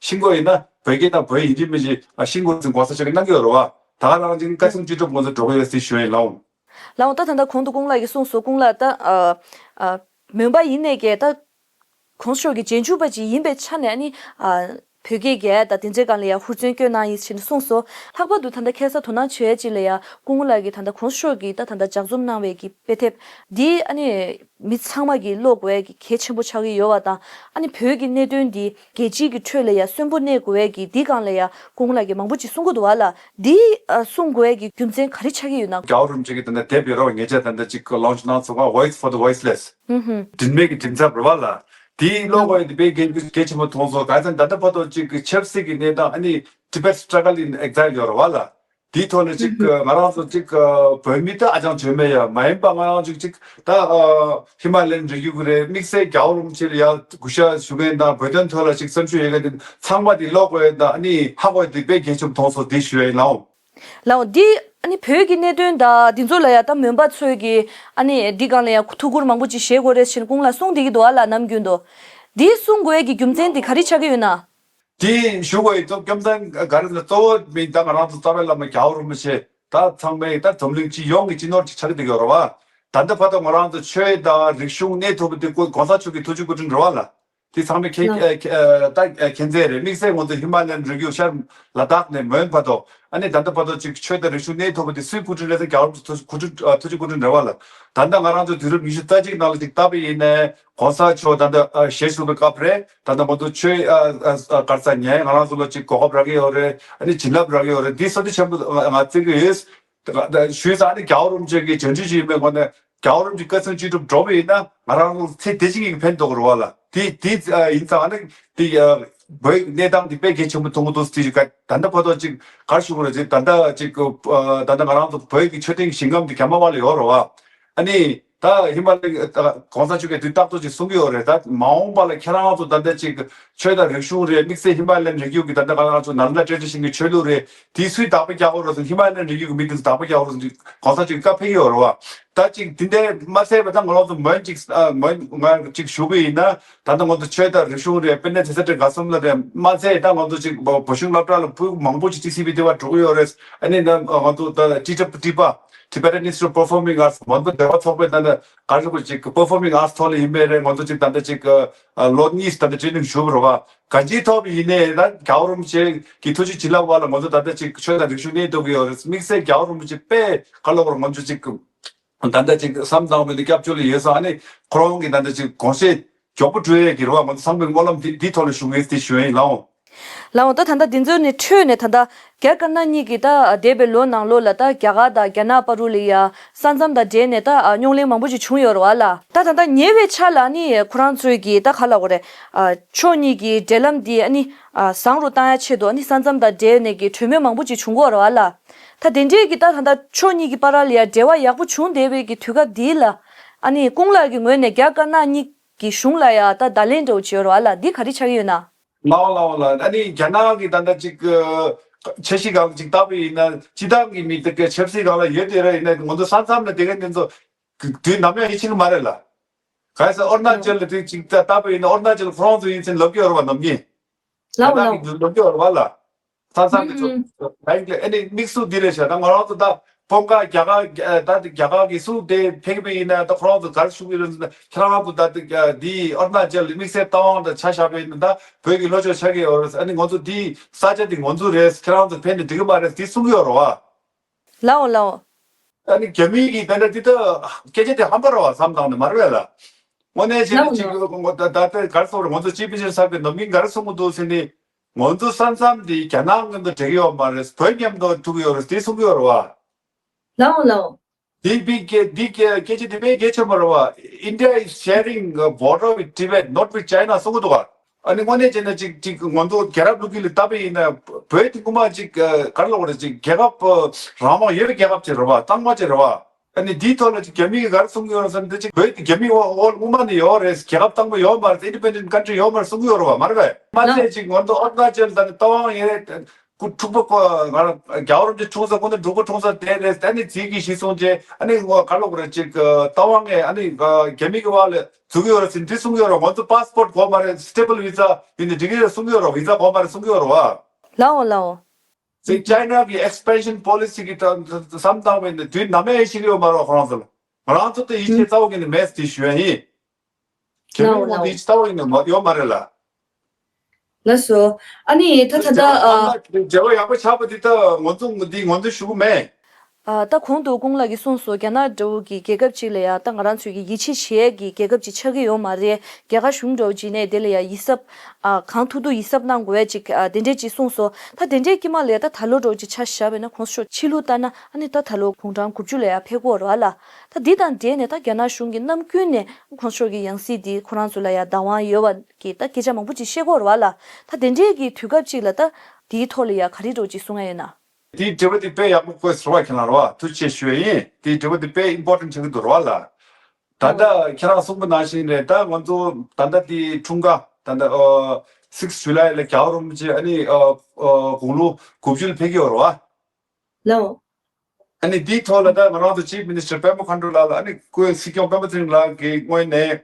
ཤེས་དགོས་ཡིན་ན་བོད་སྐད་དང་བོད་ཡིག་ཡིན་གཅིག་མིན་གཅིག་ཤེས་དགོས་ཟེར་གོང་ས་མཆོག་གིས་གནང་གི་ཡོད་རེད་བ། ད་ག་རང་ཅིག་བཀའ་དྲིན་ཅི་ཐུབ་ང་ཚོ་འགྲོ་གི་ཡོད་ཟེར་ཞུ་ཡ་ཡིན་ལགས་འོང་། ལགས་འོང་། ད་ད་ལྟ་གོང་དུ་ཀུན་ལེགས་ཀྱིས་གསུངས་སོང་། ཀུན་ལེགས་ད་ཨ་ཨ་མོན་པ་ཡིན་ནའི་གི་ད་གོང་ས་མཆོག་གི་རྗེས་འཇུག་པ་ཅིག་ཡིན་པའི་ཆ་ནས་ཨ་ནི་ཨ་བོད་སྐད་རྒྱག་ཡ་དང་དེ་ཚོའི་སྒང་ལ་ཡ་ཧུར་བརྩོན་བསྐྱོན་གནང་ཡིན་ཞེས་ནས་གསུངས་སོང་། ལྷག་པར་དུ་ད་ལྟ་ཁ་སང་དོ་སྣང་བྱེད་ཡ་ཅིག་ལ་ཡ་ཀུན་ལེགས་ཀྱིས་ད་ལྟ་གོང་ས་མཆོག་གིས་ད་ད་ལྟ་ལྗགས་རྩོམ་གནང་བའི་གི་དཔེ་དེབ་འདི་ཨ་ནི་མི་ཚང་མ་གིས་ཀློག་དགོས་ཡ་གི་གལ་ཆེན་པོ་ཆགས་ཀྱི་ཡོད་པ་དང་། ཨ་ནི་བོད་ཀྱི་གནད་དོན་འདི་རྒྱལ་སྤྱིའི་གི་ཁྲོད་ལ་ཡ་གསོན་པོ་གནས་དགོས་ཡ་གི་འདི་སྒང་ལ་ཡ་ཀུན་ལེགས་ཀྱིས་མང་པོ་ཅིག་གསུང་གི་འདུག་བ་ལ། འདི་ཨ་གསུང་དགོས་ཡ་གི་རྒྱུ་མཚན་ག་རེ་ཆགས་ཀྱི་ཡོད་ན། རྒྱལ་བ་རིན་པོ་ཆེ་གི་ད་ལྟ་དེབ་ཡོད་རེད་བ། ངེད་ཅག་ད་ལྟ་ཅིག་ལོན་ཆི་གནང་སོང་བ། Voice for the Voiceless། ཧུམ་ཧུམ། དྲི་མེད་ཀྱི་དྲི་ཟབ་རེད་བ་ལ། དེའི་ཀློག་པ་ཡིན་དུས་དཔེ་གལ་གལ་ཆེན་པོ་མཐོང་སོང་། གང་ཟེར་ན་ད་ལྟ་བར་དུ་ཅིག་ཆབ་སྲིད་ཀྱི་གནས་སྟངས་ཨ་ནི་Tibet Struggle in Exile ཡོད་རེད་བ་ལ། དེའི་ཐོག་ནས་ཅིག་ཧུམ་ཧུམ། ང་རང་ཚོ་ཅིག་བོད་མི་ད་ཨ་ཅང་བྱོན་མེད་ཡ། མ་ཡིན་པ་ང་རང་ཚོ་ཅིག་ད་ཧི་མ་ལ་ཡན་རི་རྒྱུད་ཀྱི་རེད། དམིགས་བསལ་རྒྱལ་བ་རིན་པོ་ཆེ་ལ་ཡ་གུས་ཞབས་ཞུ་མཁན་དང་བོད་དོན་ཐོག་ལ་ཅིག་སེམས་ཤུགས་ཡོད་མཁན་དེ་ཚང་མ་དེ་ཀློག་དགོས་ཡ་དང་ཨ་ནི་ཧ་གོ་ཡ་དེ་དཔེ་གལ་ཆེན་པོ་མཐོང་སོང་། དེ་ཞུ་ཡ་ཡིན་ལགས་འོང་། ལགས་འོང་། འདི་ཨ་ནི་བོད་ཀྱི་གནད་དོན་དང་འདི་ཚོ་ལ་ཡ་ད་མོན་པ་ཚོས་ཀྱི་ཨ་ནི་འདི་སྒང་ལ་ཡ་ཐུགས་ཁུར་མང་པོ་ཅིག་བཞེས་དགོས་རེད་ཟེར་ནས་ཀུན་ལེགས་གསུངས་བསྡད་ཀྱི་འདུག་ཨ་ལ། ནམ་རྒྱུན་དུ་འདི་གསུང་དགོས་ཀྱི་རྒྱུ་མཚན་འདི་ག་རེ་ཆགས་ཀྱི་ཡོད་ན། དེ་ཞུ་དགོས་ཡོད་ཚོ་རྒྱུ་མཚན་ག་རེ་ཟེར་ན་གཙོ་བོ་མི་ད་ང་རང་ཚོ་རྩ་བའི་བླ་མ་རྒྱལ་བ་རིན་པོ་ཆེ་ད་ཚང་མའི་ད་འཛམ་གླིང་སྤྱི་ཡོངས་ཀྱི་སྤྱི་ནོར་ཅིག་ཆགས་བསྡད་ཀྱི་ཡོད་རེད་བ། ད་ལྟ་བར་དུ་ང་རང་ཚོ་ཆོས་དང་རིག་གཞུང་གནས་ཐུབ་པ་དེ་ཀུན་གོང་ས་མཆོག་གི་ཐུགས་རྗེ་སྐུ་དྲིན་རེད་བ་ལ། དེ་ཚང་མས་མཁྱེན་ལགས། ཨ་ཨ་ད་ཨ་མཁྱེན་གསལ་རེད། དམིགས་བསལ་ང་ཚོ་ཧི་མ་ལ་ཡན་རི་རྒྱུད་ཤར་ལ་དྭགས་ནས་མོན་བར་དུ་ཨ་ནི་ད་ལྟ་བར་དུ་ཅིག་ཆོས་དང་རིག་གཞུང་གནས་ཐུབ་པ་དེ་སུའི་སྐུ་དྲིན་རེད་ཟེར་ན་རྒྱལ་བ་རིན་པོ་ཆེ་སྐུ་དྲིན་ཨ་ཐུགས་རྗེ་སྐུ་དྲིན་རེད་བ་ལ། ད་ལྟ་ང་རང་ཚོ་དུས་རབས་ཉི་ཤུ་རྩ་གཅིག་ནང་ལ་ཅིག་བལྟས་པ་ཡིན་ནའི་གོང་ས་མཆོག་ད་ལྟ་ཨ་ཞལ་བཞུགས་པའི་སྐབས་རེད། ད་ལྟ་ང་ཚོ་ཆོས་ཨ་ཨ་ཨ་ག་རེ་ཟེར་ཉན་ང་རང་ཚོ་ལ་ཅིག་གོ་སྐབས་རག་གི་ཡོད་རེད། ཨ་ནི་བྱིན་རླབས་རག་གི་ཡོད་རེད། འདི་བསོད་བདེ་ཆེན་པོ་ང་ང་བརྩི་གི་ཡོད། ད་ད་ཞུས་ཙང་ཨ་ནི་རྒྱལ་བ་རིན་པོ་ཆེ་གི་བྱང་ཆུབ་ཀྱི་ཡུལ་མའི་སྒོ་ནས་རྒྱལ་བ་རིན་པོ་ཆེ་བཀའ་དྲིན་ཅི་སྒྲུབ་འགྲོ་བ་ཡིན་ན་ང་རང་ཚོ་ཚེ་འདི་ཕྱི་གཉིས་ཀྱི་ཕན་ཐོགས་རེད་བ་ལ། དེ་དེ་ཨ་ཡིན་ཙང་ཨ་ནི་དེ་ཨ་བོད་གནས་སྟངས་དེ་དཔེ་གལ་ཆེན་པོ་མཐོང་གི་འདུག་ཟེར་གི་ད་ལྟ་བར་དུ་ཅིག་ག་རེ་ཞུ་དགོས་རེད་ཟེར་ད་ལྟ་ཅིག་ཨ་ད་ལྟ་ང་རང་ཚོ་བོད་ཀྱི་ཆོས་ལྡན་གྱི་ཞིང་ཁམས་དེ་རྒྱ་མ་བ་ལ་ཡོད་རེད་བ། ཨ་ནི་ད་ཧི་མ་ལ་ཡ་ད་གོང་ས་མཆོག་གིས་དུས་རྟག་ཏུ་ཅིག་གསུང་གི་ཡོད་རེད། ད་མ་འོངས་པ་ལ་ཁྱེད་རང་ཚོ་ད་ལྟ་ཅིག་ཆོས་དང་རིག་གཞུང་རེད། དམིགས་བསལ་ཧི་མ་ལ་ཡན་རི་རྒྱུད་ཀྱི་ད་ལྟ་ང་རང་ཚོ་ནཱ་ལེནྡྲ་བཀྲ་ཤིས་ཞིང་གི་ཆོས་ལུགས་རེད། དེ་སུས་བདག་པོ་རྒྱག་དགོས་རེད་ཟེར། ཧི་མ་ལ་ཡན་རི་རྒྱུད་ཀྱི་མི་དེ་ཚོས་བདག་པོ་རྒྱག་དགོས་རེད་ཟེར་གོང་ས་མཆོག་གིས་བཀའ་ཕེབས་ཀྱི་ཡོད་རེད་བ། ད་ཅིག་དེ་འདྲ་མ་ཟད་པ་ད་ང་རང་ཚོ་མོན་ཅིག་ཨ་མོན་ང་ཅིག་ཞུ་གི་ཡིན་ན་ད་ལྟ་ང་ཚོ་ཆོས་དང་རིག་གཞུང་རེད། དཔེར་ན་ཇེ་སི་ཊི་དགའ་གསུམ་ལ་རེད། མ་ཟད་ད་ང་ཚོ་ཅིག་བོད་གཞུང་སློབ་གྲྭ་ལ་ཕྲུ་གུ་མང་པོ་ཅིག་ཊི་སི་བི་དེ་བ་འགྲོ་གི་ཡོད་རེད། ཨ་ནི་ད་ང་ཚོ་ད་ཊི་ཊི་པི་ཊི་པ། Tibetan Institute of Performing Arts མོན་པ་འབྲེལ་བ་ཚོགས་པའི་ད་ལྟ་ག་རེ་ཟེར་དགོས་ཅིག་པར་ཕོར་མིང་ཨར་ཊི་ཐོག་ལ་ཡིན་པའི་རེད། ང་ཚོ་ཅིག་ད་ལྟ་ཅིག་ལོ་གཉིས་ད་ལྟ་ཊི་རེ་ནིང་ཞུས་པ་རེད་བ། གང་ཅིའི་ཐོག་ཡིན་ནའི་ད་རྒྱལ་བ་རིན་པོ་ཆེ་གི་ཐུགས་རྗེ་བྱིན་རླབས་འོག་ལ་ང་ཚོ་ད་ལྟ་ཅིག་ཆོས་དང་རིག་གཞུང་གནས་ཐུབ་ཀྱི་ཡོད་རེད། དམིགས་བསལ་རྒྱལ་བ་རིན་པོ་ཆེ་དཔེ་ག་ལ་བར་ང་ཚོ་ཅིག་ད་ལྟ་ཅིག་བསམ་བཏང་བའི་སྐྱབས་བཅོལ་ལ་ཡོད་ཙང་ཨ་ནི་ཁོ་རང་གི་ད་ལྟ་ཅིག་དགོངས་བཞེད་མགྱོགས་པོ་འགྲུབ་ཡས་ཀྱི་རེད་བ། ང་ཚོ་ཚང་མས་སྨོན་ལམ་འདི་འདིའི་ཐོག་ལ་ཞུ་ངེས་ཏེ་ཞུ་ཡས་ཡིན་ལགས་འོང་། ལགས་འོང་། ད་ད་ལྟ་འདི་ཚོ་ནས་འཕྲོས་ནས་ད་ལྟ་རྒྱ་དཀར་ནག་གཉིས་ཀྱིས་ད་འདས་པའི་ལོ་ནང་ལོགས་ལ་ད་རྒྱ་གར་དང་རྒྱ་ནག་བར་དུ་ལ་ཡ་ས་མཚམས་དང་འབྲེལ་ནས་ད་རྙོག་གླེང་མང་པོ་ཞིག་བྱུང་ཡོད་རེད་བ་ལ། ད་ད་ལྟ་ཉེ་བའི་ཆར་ལ་ནི་ཁོ་རང་ཚོས་ཀྱིས་ད་ག་ལབ་དགོས་རེད། ཕྱོགས་གཉིས་ཀྱི་འབྲེལ་ལམ་འདི་ནི་བཟང་རུ་བཏང་ཡ་ཆེད་དུ་ནི་ས་མཚམས་དང་འབྲེལ་ནས་ཀྱི་གྲོས་མོལ་མང་པོ་ཞིག་བྱུང་གི་ཡོད་རེད་བ་ལ། ད་དེ་འདྲའི་གི་ད་ད་ལྟ་ཕྱོགས་གཉིས་ཀྱི་བར་ལ་ཡ་འབྲེལ་བ་ཡག་པོ་བྱུང་བསྡད་པའི་གི་དུས་སྐབས་འདི་ལ་ཨ་ནི་ཀུན་ལེགས་ཀྱི་ངོས་ནས་རྒྱ་དཀར་ནག་གཉིས་ཀྱི་གཞུང་ལ་ཡ་ད་བརྡ་ལན་འདྲ་བོ་བྱས་ཡོད་རེད་བ་ལ། འདི་ག་རེ་ཆགས་ཀྱི་ཡོད་ན། ལའོ་ལའོ་ལ་ཨ་ནི་རྒྱ་ནག་གི་ད་ལྟ་ཅིག་ཨ་ འཆར་གཞི་སྒང་ཅིག་བལྟ་བ་ཡིན་ན་སྤྱི་བཏང་གི་མི་དེ་གའི་ཆབ་སྲིད་སྒང་ལ་ཡོད་དེ་ར་ཡིན་ན་ང་ཚོ་ས་མཚམས་ལ་དེ་ག་དེ་ཚོ་དུས་ནམ་ཡང་ཡིད་ཆེས་ཀྱི་མ་རེད་ལ། ག་རེ་ཟེར་ཨོ་རུ་ན་ཅལ་ལ་དེ་ཅིག་ད་བལྟ་བ་ཡིན་ན་ཨོ་རུ་ན་ཅལ་ཁོ་རང་ཚོ་ཡིན་ཚེ་ལབ་ཀྱི་ཡོད་རེད་བ་ནམ་རྒྱུན། ལའོ་ལའོ། ལབ་ཀྱི་ཡོད་རེད་བ་ལ། ས་མཚམས་ཀྱི་ཚོ་ཨུམ། ཨ་ནི་དམིགས་སུ་འདི་རེད་ཤག་ད་ང་རང་ཚོ་ད་སྤོམ་ཁ་རྒྱ་གར་ད་རྒྱ་གར་གྱི་སུ་དེ་ཕེབས་པ་ཡིན་ན་ད་ཁོ་རང་ཚོ་ག་རེ་ཞུ་གི་ཡོད་རེད་ཟེར་ན་ཁྱེད་རང་ཚོ་ད་འདི་ཨོ་རུ་ན་ཅལ་དམིགས་བསལ་རྟ་དབང་དང་ཆ་བཞག་པ་ཡིན་ན་ད་བོད་ཀྱི་ལྷོ་ཕྱོགས་ཆགས་ཀྱི་ཡོད་རེད། ཨ་ནི་ང་ཚོ་འདི་ས་ཆ་འདི་ང་ཚོ་རེད། ཁྱེད་རང་ཚོ་ཕེབས་ནས་འགྲིག་གི་མ་རེད་འདི་གསུང་གི་ཡོད་རེད་བ། ལའོ་ལའོ། ཨ་ནི་རྒྱ་མི་གིས་ད་ལྟ་འདི་ལྟ་སྐད་ཆ་དེ་ཧམ་པ་རེད་བ་བསམ་བཏང་ནས་མ་རེད་བས་ལ། དངོས་གནས་བྱས་ན་ལའོ་ཅིག་ལའོ། ད་ད་ལྟ་ག་རེ་ཟེར་དགོས་རེད། ང་ཚོ་སྤྱི་པའི་ཆེད་ས་གི་ནམ་རྒྱུན་ག་རེ་གསུང་གི་འདུག་ཟེར་ནས་ང་ཚོ་ས་མཚམས་འདི་རྒྱ་ནག་མཉམ་དུ་འབྲེལ་གི་ཡོད་མ་རེད། བོད་མཉམ་དུ་ཐུག་གི་ཡོད་རེད་དེ་གསུང་གི་ཡོད་རེད་བ། ལའོ་ལའོ། འདི་པའི་སྐད་འདི་སྐད་སྐད་ཆ་འདི་དཔེ་གལ་ཆེན་པོ་རེད་བ། India is sharing a border with Tibet, not with China གསུང་གི་འདུག་བ། ཨ་ནི་དངོས་གནས་བྱས་ན་ཅིག་ཅིག་ང་ཚོ་རྒྱལ་རབས་ལོ་རྒྱུས་ལ་ལྟ་བ་ཡིན་ན་བོད་དེ་སྔོན་མ་ཅིག་ག་རེ་ལབ་དགོས་རེད། ཅིག་རྒྱལ་ཁབ་རང་དབང་ཡོད་པའི་རྒྱལ་ཁབ་ཅིག་རེད་བ། དྭངས་མ་ཅིག་རེད་བ། ཨ་ནི་འདིའི་ཐོག་ལ་ཅིག་རྒྱ་མི་གིས་ག་རེ་གསུང་གི་ཡོད་ཟེར་ན་འདི་ཅིག་བོད་དེ་རྒྱ་མི་འོག་འོག་སྔོན་མ་ནས་ཡོད་རེད། རྒྱལ་ཁབ་དང་པོ་ཡོད་མ་རེད། Independent country ཡོད་མ་རེད་གསུང་གི་ཡོད་རེད་བ། མ་རེད་པས། མ་ཚད་ཅིག་ང་ཚོ་ཨོ་རུ་ན་ཅལ་དང་རྟ་དབང་ཡིན་རེད། སྐུ་འཁྲུག་པ་ཁོ་ང་རང་རྒྱལ་བ་རིན་པོ་ཆེ་འཁྲུངས་ས་ཁོ་ན་འབྲུག་པ་འཁྲུངས་ས་དེ་རེད། ཨ་ནི་རྫིག་གི་གཞི་བཟུང་རྗེས་ཨ་ནི་ང་ག་ལབ་དགོས་རེད། ཅིག་རྟ་དབང་ངས་ཨ་ནི་རྒྱ་མི་གི་བར་ལ་འཛུལ་གི་ཡོད་རེད་ཟེར་འདི་གསུང་གི་ཡོད་རེད། ང་ཚོ་པ་སི་པོར་ཊི་དགོས་མ་རེད། སི་ཊེ་བལ་བི་ཛ་ཡིན་ནི་འགྲིག་གི་རེད་གསུང་གི་ཡོད་རེད། བི་ཛ་དགོས་མ་རེད་གསུང་གི་ཡོད་རེད་བ། ལའོ་ལའོ། ཅིག་ཅའི་ན་གི་ཨེག་སི་པེན་ཤན་པོ་ལི་སི་གི་བསམ་བཏང་བ་ཡིན་ན་དུས་ནམ་ཡང་ཤེས་ཀྱི་ཡོད་མ་རེད་ཁོ་རང་ཚོ་ལ། ང་རང་ཚོ་དེ་ཡིད་ཆེས་རྩ་བ་ཉིད་ནས་མེད་ཟེར་ཞུ་ཡ་ཡིན། རྒྱ་མིའི་དབང་དུ་ཡིད་ཆེས་རྩ་བ་ཉིད་ནས་མ་ཡོད་མ་རེད་ལ། ལགས་སོ། ཨ་ནི་ད་ད་ལྟ་ཨ། འབྲེལ་བ་ཡག་པོ་ཆགས་པ་འདི་ད་ང་ཚོ་འདི་ང་ཚོ་ཞུ་གི་མེད། ཨ། ད་གོང་དུ་ཀུང་ལགས་ཀྱིས་གསུངས་སོང་། རྒྱ་ནག་འདྲ་བོ་གི་རྒྱལ་ཁབ་ཅིག་ལ་ཡ་ད་ང་རང་ཚོས་ཀྱི་ཡིད་ཆེས་བྱེད་ཡས་ཀྱི་རྒྱལ་ཁབ་ཅིག་ཆགས་ཀྱི་ཡོད་མ་རེད། རྒྱ་གར་གཞུང་འདྲ་བོ་ཅིག་ནས་དེ་ལ་ཡ་ཡིད་གཟབ། ཨ། གང་ཐུབ་ཐུབ་ཡིད་གཟབ་གནང་དགོས་ཡས་ཅིག་ཨ། དེ་འདྲས་ཅིག་གསུངས་སོང་། ད་དེ་འདྲས་ཀྱི་མ་ལས་ད་ད་ལོ་འདྲ་བོ་ཅིག་ཆ་བཞག་པ་ཡིན་ན་གོང་ས་མཆོག་ཕྱི་ལུགས་ལྟར་ན་ཨ་ནི་ད་ད་ལོ་དགུང་གྲངས་དགུ་བཅུ་ལ་ཡ་ཕེབས་ཀྱི་ཡོད་རེད་བ་ལ། ད་འདི་དང་འབྲེལ་ནས་ད་རྒྱ་ནག་གཞུང་གིས་ནམ་རྒྱུན་ནས་གོང་ས་མཆོག་གི་ཡང་སྲིད་འདི་ཁོ་རང་ཚོ་ལ་ཡ་བདག་དབང་ཡོད་པ་གི་ད་སྐད་ཆ་མང་པོ་ཅིག་བཤད་ཀྱི་ཡོད་རེད་བ་ལ། ད་དེ་འདྲས་ཀྱི་དུས་སྐབས་ཅིག་ལ་ད་དེའི་ཐོག་ལ་ཡ་ག་རེ་འདྲ་བོ་ཅིག་གསུང་ཡ་ཡོད་ན། དེའི་དྲི་བ་དེ་དཔེ་ཡག་པོ་བཀོད་ཟེར་བ་ཁྱེད་རང་རེད་བ། ཐུགས་རྗེ་ཆེ་ཞུ་ཡ་ཡིན། དེའི་དྲི་བ་དེ་དཔེ་ཨིམ་པོར་ཊེན་ཊི་ཆགས་ཀྱི་འདུག་རེད་བ་ལ། ད་ལྟ་ཁྱེད་རང་གསུངས་པ་ནང་བཞིན་རེད། ད་ང་ཚོ་ད་ལྟ་དེའི་འཁྲུངས་སྐར་ད་ལྟ་ཨ་six July ལ་རྒྱལ་བ་རིན་པོ་ཆེ་ཨ་ནི་ཨ་ཨ་དགུང་ལོ་དགུ་བཅུ་ལ་ཕེབས་ཀྱི་ཡོད་རེད་བ། ལའོ། ཨ་ནི་དེའི་ཐོག་ལ་ད་ང་རང་ཚོ་ཅིབ་མི་ནི་སི་ཊར་པད་མ་མཁའ་འགྲོ་ལགས་ལ་ཨ་ནི་སྐུའི་སྲིད་སྐྱོང་སྤེན་པ་ཚེ་རིང་ལགས་ཀྱི་ངོས་ནས་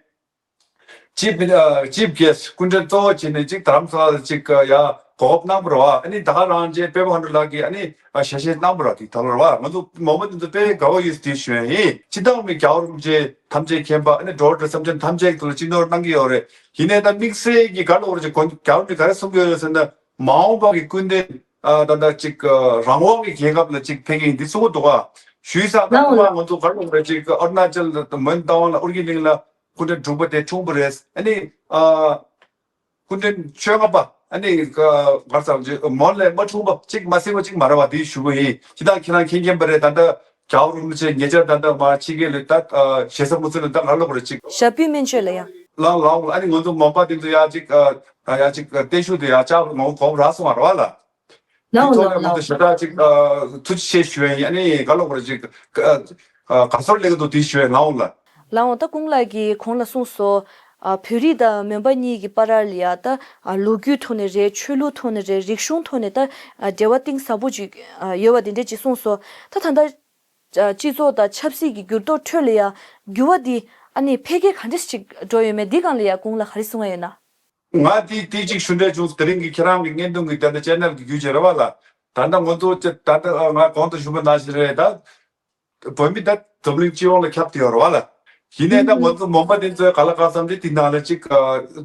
ཅིབ་མི་ཨ་ཅིབ་གེ་སི་ཊི་སྐུ་མགྲོན་གཙོ་བོ་བྱས་ནས་ཅིག་རྡ་རམ་ས་ལ་ལ་ཅིག་ཡ་གོ་སྐབས་གནང་བ་རེད་བ། ཨ་ནི་ད་ག་རང་རྗེས་པད་མ་མཁའ་འགྲོ་ལགས་ཀྱིས་ཨ་ནི་ཞལ་བཞེས་གནང་བ་རེད་བ། དེ་ཐོག་ལ་རེད་བ། ང་ཚོ་མོ་མོ་དེ་ཚོ་དཔེ་དགའ་བོ་ཡོད་དེ་ཞུ་ཡ་ཡིན། སྤྱི་བཏང་མི་རྒྱལ་བ་རིན་པོ་ཆེ་ཐམས་ཅད་མཁྱེན་པ་ཨ་ནི་འགྲོ་བ་སེམས་ཅན་ཐམས་ཅད་ཀྱི་ཐོག་ལ་སྤྱི་ནོར་གནང་གི་ཡོད་རེད། ཡིན་ནའི་ད་དམིགས་བསལ་གྱི་ག་ལ་འོར་ཅིག་རྒྱལ་བ་རིན་པོ་ཆེ་ག་རེ་གསུང་གི་ཡོད་རེད་ཟེར་ན། མ་འོངས་པ་གི་སྐུ་མདུན་ཨ་ད་ལྟ་ཅིག་ཨ་རང་དབང་གི་རྒྱལ་ཁབ་ལ་ཅིག་ཕེབས་ཀྱི་ཡིན་འདི་གསུང་གི་འདུག་ག་ཞུས་ཙང་ད་ལའོ་ཐོག་མར་ལའོ། ང་ཚོ་ག་རེ་ལབ་དགོས་རེད། ཅིག་ཨ་རུ་ན་ཅལ་དང་མོན་རྟ་དབང་ལ་ཨོ་རྒྱན་གླིང་ལ་སྐུ་ཕྲེང་དྲུག་པ་དེ་འཁྲུངས་པ་རེད། ཨ་ནི་ཨ་སྐུ་ཕྲེང་བཅོ་ལྔ་པ་ཨ་ནི་ག་ག་རེ་ཟེར་ཅིག་མོན་ལ་མ་འཁྲུངས་པ་ཅིག་མ་ཟིན་པ་ཅིག་མ་རེད་བ། དེ་ཞུ་གི་ཡིན། ཇི་ལྟར་ཁྱེད་རང་མཁྱེན་མཁྱེན་པ་རེད། ད་ལྟ་རྒྱལ་བ་རིན་པོ་ཆེ་ཉེ་ཆར་ད་ལྟ་མར་ཕྱི་རྒྱལ་ལ་ད་ཨ་ཞེ་ས་མུ་ཚུ་ལ་ད་ག་རེ་ལབ་དགོས་རེད། ཅིག་ཞབས་པུས་སྨན་བཅོས་ལ་ཡང་། ལའོ་ལའོ། ཨ་ནི་ང་ཚོ་མོན་པ་དེ་ཚོ་ཡ་ཅིག་ཨ་ཡ་ཅིག་བརྟན་བཞུགས་དེ་ཡ་ཅག་ང་གོ་རག་སོང་བ་རེད་བ་ལ། དེ་ལའོ་ཐོག་ལ་ལའོ་ང་ཚོ་ལའོ། ཞེ་དྲག་ཅིག་ཨ་ཐུགས་རྗེ་ཆེ་ཞུ་ཡ་ཡིན། ཨ་ནི་ག་ལབ་དགོས་རེད། ཅིག་ཨ་ཨ་དགའ་ཚོར་སླེབས་ཀྱི་འདུག་དེ་ཞུ་ཡ་ལའོ་ལ། ལའོ། ད་ཀུང་ལགས་ཀྱིས་གོང་ལ་གསུངས་སོང་། ཨ་བོད་རིགས་དང་མོན་པ་གཉིས་ཀྱི་བར་ལ་ཡ་ད་ཨ་ལོ་རྒྱུས་ཐོག་ནས་རེད། ཆོས་ལུགས་ཐོག་ནས་རེད། རིག་གཞུང་ཐོག་ནས་ད་ཨ་འབྲེལ་བ་གཏིང་ཟབ་པོ་ཅིག་ཨ་ཡོད་པ་དེ་འདྲས་ཅིག་གསུངས་སོང་། ད་ད་ལྟ་ཨ་སྤྱི་ཚོགས་དང་ཆབ་སྲིད་ཀྱི་འགྱུར་ལྡོག་ཁྲོད་ལ་ཡ་འགྱུར་བ་འདི་ཨ་ནི་འཕེལ་རྒྱས་ག་འདྲས་ཅིག་འགྲོ་ཡོད་མེད་འདི་སྒང་ལ་ཡ་ཀུང་ལགས་ག་རེ་གསུང་ཡ་ཡོད་ན། ང་དེ་དེ་གཅིག་ཞུ་འདོད་བྱུང་། དེ་རིང་གི་ཁྱེད་རང་གི་བརྙན་ཐུང་གི་དེ་འདྲ་ཅེ་ནལ་གི་བརྒྱུད་བྱས་རེད་བ་ལ། ད་ལྟ་ང་ཚོ་ཅི་ད་ལྟ་ང་གོང་དུ་ཞུས་པ་ནང་བཞིན་རེད། ད་བོད་མི་ད་འཛམ་གླིང་སྤྱི་ཡོངས་ལ་ཁྱབ་བསྡད་ཡོད་རེད་བ་ལ། ཡིན་ནའི་ད་ང་ཚོ་མོན་པ་དེ་ཚོའི་ག་ལ་ག་བསམ་རེད། དེ་ནང་ལ་ཅིག་ད་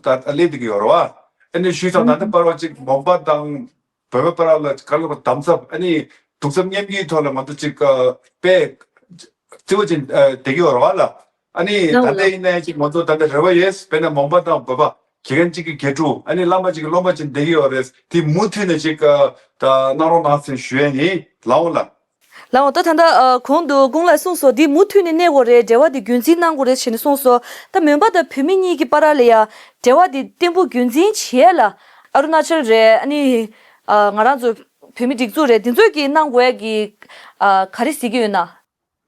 སླེབས་བསྡད་ཀྱི་ཡོད་རེད་བ། ཨ་ནི་ཞུས་ཙང་ད་ལྟ་བར་བ་ཅིག་མོན་པ་དང་བོད་པའི་བར་ལ་ག་ལ་དམ་ཟབ་ཨ་ནི་གདུག་རྩུབ་མཉམ་སྐྱེའི་ཐོག་ལ་ང་ཚོ་ཅིག་དཔེ་བརྩི་བ་ཅན་བསྡད་ཀྱི་ཡོད་རེད་བ་ལ། ཨ་ནི་ལའོ་ད་ལྟ་ལའོ། ཡིན་ནའི་ཅིག་ང་ཚོ་ད་ལྟ་རེ་བ་ཡོད། དཔེར་ན་མོན་པ་དང་བོད་པ་དགེ་རྒན་གཅིག་གི་དགེ་ཕྲུག་ཨ་ནི་བླ་མ་གཅིག་གི་སློབ་མ་ཅིག་བསྡད་ཀྱི་ཡོད་རེད། དེ་མུ་མཐུད་ནས་ཅིག་ད་གནང་རོགས་གནང་ཟེར་ཞུ་ཡས་ཡིན། ལའོ་ལ། ལའོ། ད་ད་ལྟ་ཨ་གོང་དུ་ཀུང་ལགས་གསུངས་སོང་། འདི་མུ་མཐུད་ནས་གནས་དགོས་རེད། འབྲེལ་བ་འདི་རྒྱུན་འཛིན་གནང་དགོས་རེད་ཞེས་ནས་གསུངས་སོང་། ད་མོན་པ་དང་བོད་མི་གཉིས་ཀྱི་བར་ལ་ཡ་འབྲེལ་བ་འདི་བརྟན་པོ་རྒྱུན་འཛིན་བྱེད་ཡ་ལ་ཨ་རུ་ན་ཅལ་རེད། ཨ་ནི་ཨ་ང་རང་ཚོ་བོད་མི་སྒྲིག་འཛུགས་རེད། འདི་ཚོས་ཀྱིས་གནང་དགོས་ཡ་གི་ཨ་ག་རེ་གཟིགས་ཀྱི་ཡོད་ན།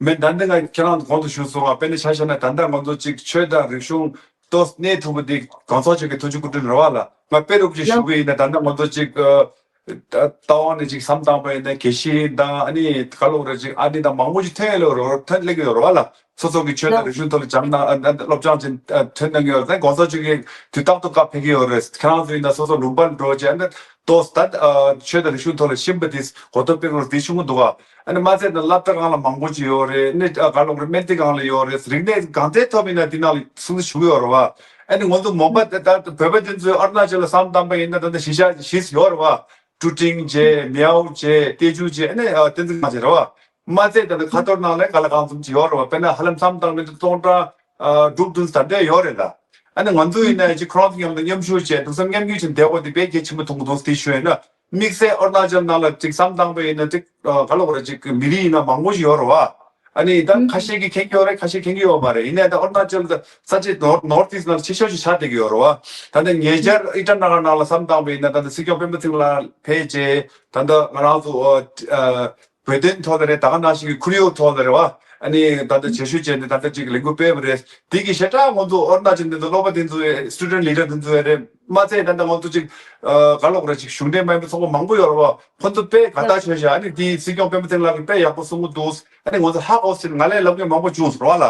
མེད། ད་ལྟ་ང་ཁྱེད་རང་གོང་དུ་ཞུས་སོང་བ། དཔེར་ན་ཆ་བཞག་ན་ད་ལྟ་ང་ཚོ་གཅིག་ཆོས་དང་རིག་གཞུང་ཏོག་གནས་ཐུབ་པ་འདི་གོང་ས་མཆོག་གི་ཐུགས་རྗེ་སྐུ་དྲིན་རེད་བ་ལ། ང་དཔེ་རུབ་ཅིག་ཞུ་གི་ཡིན་ན་ད་ལྟ་ང་ཚོ་གཅིག་ཨ་ ལྟ་བ་ནས་ཅིག་བསམ་བཏང་པ་ཡིན་ན་དགེ་བཤེས་དང་ཨ་ནི་ག་ལོག་རེ་ཅིག་ཨ་ནི་དང་མང་པོ་ཅིག་ཐོན་ཡོད་ལོ་རོ་ཐོན་སླེབས་ཀྱི་ཡོད་རེད་བ་ལ། སོ་སོ་གི་ཆོས་དང་རིག་གཞུང་ཐོག་ལ་སྦྱང་ན་ཨ་ཨ་སློབ་སྦྱོང་ཅིག་ཨ་ཐོན་གནང་གི་ཡོད་རེད། གོང་ས་མཆོག་གིས་དུས་རྟག་ཏུ་བཀའ་ཕེབས་ཀྱི་ཡོད་རེད། ཁྱེད་རང་ཚོ་ཡིན་ན་སོ་སོ་ལུང་པར་འགྲོ་བྱས་ཨ་ནི་ཏོག་ཙམ་ད་ཨ་ཆོས་དང་རིག་གཞུང་ཐོག་ལ་ཤེས་པ་དེ་གོ་རྟོགས་སྤེལ་དགོས་དེ་ཤུགས་མུ་འདུག་ག་ཨ་ནི་མ་ཚད་ན་སློབ་གྲྭ་སྒང་ལ་མང་པོ་ཅིག་ཡོད་རེད། ཨ་ནི་ཨ་ག་ལོག་རེ་སྨན་རྩིས་སྒང་ལ་ཡོད་རེད། རིག་གནས་གང་ཐད་ཐོབ་ཡིན་ན་དེ་ནང་ལ་སྲུང་བརྩི་ཞུ་གི་ཡོད་རེད་བ། ཨ་ནི་ང་ཚོ་མོན་པ་ད་ད་བོད་པ་དེ་ཚོས་ཨ་རུ་ན་ཅལ་ལ་བསམ་བཏང་པ་ཡིན་ན་ད་ལྟ་གཞིས་ཆགས་བཞི་ཡོད་རེད་བ། ཀྲུ་ཀྲིང་བྱས། མེའོ་བྱས། ཏེ་ཅུ་བྱས། ཨ་ནི་ཨ་བསྟན་འཛིན་ཁང་བྱས་རེད་བ། མ་ཚད་ད་ལྟ་ཁ་ཐོར་ནང་ལ་ག་ལ་གང་འཛོམས་ཅིག་ཡོད་རེད་བ། དཔེར་ན་ཧ་ལམ་བསམ་བཏང་མི་འདུག་སྟོང་ཕྲག་ཨ་དྲུག་བདུན་ད་ལྟ་ཡོད་རེད་ད། ཨ་ནི་ང་ཚོ་ཡིན་ན་ཅིག་ཁོ་རང་ཚོ་མཉམ་དུ་མཉམ་ཞུགས་བྱས་ཐུགས་བསམ་མཉམ་སྐྱེད་བྱས་བསྡད་དགོས་དེ་དཔེ་གལ་ཆེན་པོ་མཐོང་གི་འདུག་དེ་ཞུ་ཡིན་ན། དམིགས་བསལ་ཨ་རུ་ན་ཅལ་ནང་ལ་ཅིག་བསམ་བཏང་པ་ཡིན་ན་ཅིག་ཨ་ག་ལ་བ་རེད། ཅིག་མི་རིགས་ཡིན་ན་མང་པོ་ཞིག་ཡོད་རེད་བ། ཨ་ནི་ད་ཁ་ཤས་ཀྱིས་མཁྱེན་གྱི་ཡོད་རེད། ཁ་ཤས་མཁྱེན་གྱི་ཡོད་མ་རེད། ཡིན་ནའི་ད་ཨ་རུ་ན་ཅལ་ད་ས་ཆ་ནོར་ནོར་ཐིསི་ནང་ཆེ་ཤོས་ཤིག་ཆགས་བསྡད་ཀྱི་ཡོད་རེད་བ། ད་ལྟ་ཉེ་ཆར་ཨི་ཊ་ན་གར་ནང་ལ་བསམ་བཏང་པ་ཡིན་ན་ད་ལྟ་སྲིད་སྐྱོང་སྤེན་པ་ཚེ་རིང་ལགས་ཕེབས་རྗེས་ད་ལྟ་ང་རང་ཚོ་ཨ་བོད་དོན་ཐོག་ལ་རེད། ད་ག་ནང་བཞིན་གྱི་ཁོར་ཡུག་ཐོག་ལ་རེད་བ། ཨ་ནི་ད་ལྟ་བྱེད་ཞུ་བྱས་ནས་ད་ལྟ་ཅིག་ལས་འགུལ་སྤེལ་བ་རེད། དེ་གི་ཞེ་དྲག་ང་ཚོ་ཨ་རུ་ན་ཅལ་འདི་ཚོ་སློབ་པ་འདི་ཚོ་སི་ཊུ་ཌེན་ཊི་ལི་ཌར་འདི་ཚོ་རེད། མ་ཚད་ད་ལྟ་ང་ཚོ་ཅིག་ཨ་ག་ལོག་རེད། ཅིག་གཞུང་འབྲེལ་མ་ཡིན་པའི་ཚོགས་པ་མང་པོ་ཡོད་རེད་བ། ཁོ་ཚོ་དཔེ་དགའ་ཐག་ཆོད་ཤག་ཨ་ནི་དེ་སྲིད་སྐྱོང་སྤེན་པ་ཚེ་རིང་ལགས་ཀྱིས་དཔེ་ཡག་པོ་གསུང་གི་འདུག་ཨ་ནི་ང་ཚོ་ཧ་གོ་ཟིན། ང་ལས་ལབ་མཁན་མང་པོ་བྱུང་ཟེར་བ་ལ།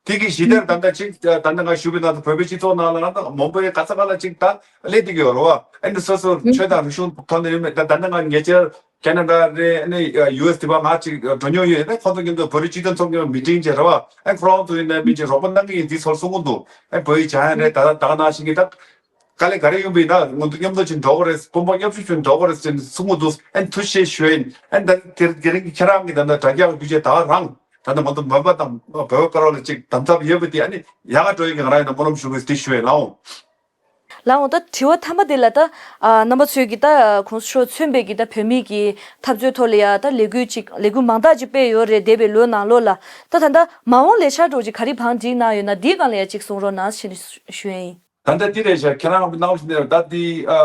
དེ་གི་གཞི་རྟེན་ད་ལྟ་ཅིག་ད་ལྟ་ང་ཞུ་བའི་ནང་དུ་བོད་པའི་སྤྱི་ཚོགས་ནང་ལ་ང་ད་མོན་པའི་ག་ས་ག་ལ་ཅིག་ད་སླེབས་བསྡད་ཀྱི་ཡོད་རེད་བ། ཨ་ནི་སོ་སོ་ཆོས་དང་རིག་གཞུང་ཐོག་ནས་ཡོད་མེད་ད་ད་ལྟ་ང་ཉེ་ཆར་ཁེ་ན་ཌ་རེད། ཨ་ནི་ཡུ་ཨེས་དེ་བ་ང་ཅིག་འགྲོ་མྱོང་ཡོད། ཨ་ནི་ཁོང་ཚོ་མཉམ་དུ་བོད་རིགས་སྤྱི་མཐུན་ཚོགས་པའི་མི་ཊིང་བྱས་རེད་བ། ཨ་ནི་ཁོ་རང་ཚོ་ཡིན་ན་མི་ཅིག་རོགས་པ་གནང་གི་ཡིན་དེ་ཚོར་གསུང་གི་འདུག་ཨ་ནི་བོད་ཡིག་སྦྱང་ཡ་རེད། ད་ད་ག་ནང་བཞིན་གྱི་ད། དཀའ་ལས་ག་རེ་ཡོང་པ་ཡིན་ན་ང་ཚོ་མཉམ་དུ་ཅིག་འགྲོ་དགོས་རེད། དཔོན་པོ་མཉམ་ཞུགས་ཅིག་འགྲོ་དགོས་རེད་ཟེར་ནས་གསུང་གི་འདུག་ཨ་ནི་ཐུགས་རྗེ་ཆེ་ཞུ་ཡིན། ཨ་ནི་ད་དེ་དེ་རིང་གི་ཁྱེད་རང་གི་ད་ལྟ་དྲ་རྒྱ་གི་རྒྱུ་ཆ་ད་ག་རང་ད་ལྟ་ང་ཚོ་མོན་པ་དང་བོད་པ་དཀར་པོ་ལ་ཅིག་དམ་ཟབ་ཡོད་པ་དེ་ཨ་ནི་ཡག་ག་འགྲོ་ཡིན་གྱི་ང་རང་ཡིན་ན་སྨོན་ལམ་ཞུ་དགོས་དེ་ཞུ་ཡིན་ལགས་འོང་། ལགས་འོང་། ད་དྲི་བ་མཐའ་མ་དེ་ལ་ད་ཨ་རྣམ་པ་ཚོས་ཀྱི་ད་གོང་ས་མཆོག་མཚོན་པའི་གི་ད་བོད་མི་གི་འཐབ་རྩོད་ཐོག་ལ་ཡ་ད་ལས་འགུལ་ཅིག་ལས་འགུལ་མང་དག་ཅིག་སྤེལ་ཡོད་རེད། འདས་པའི་ལོ་ནང་ལོགས་ལ་ད་ད་ལྟ་མ་འོངས་ལས་འཆར་འདྲ་བོ་ཅིག་ག་རེ་བང་སྒྲིག་གནང་ཡོད་ན་འདིའི་སྒང་ལ་ཡ་ཅིག་གསུང་རོགས་གནང་ཞེས་ནས་ཞུ་ཡ་ཡིན། ད་ལྟ་འདི་རེད་ཤག་ཁྱེད་རང་གི་གནང་བཞིན་ནས་ད་འདི་ཨ་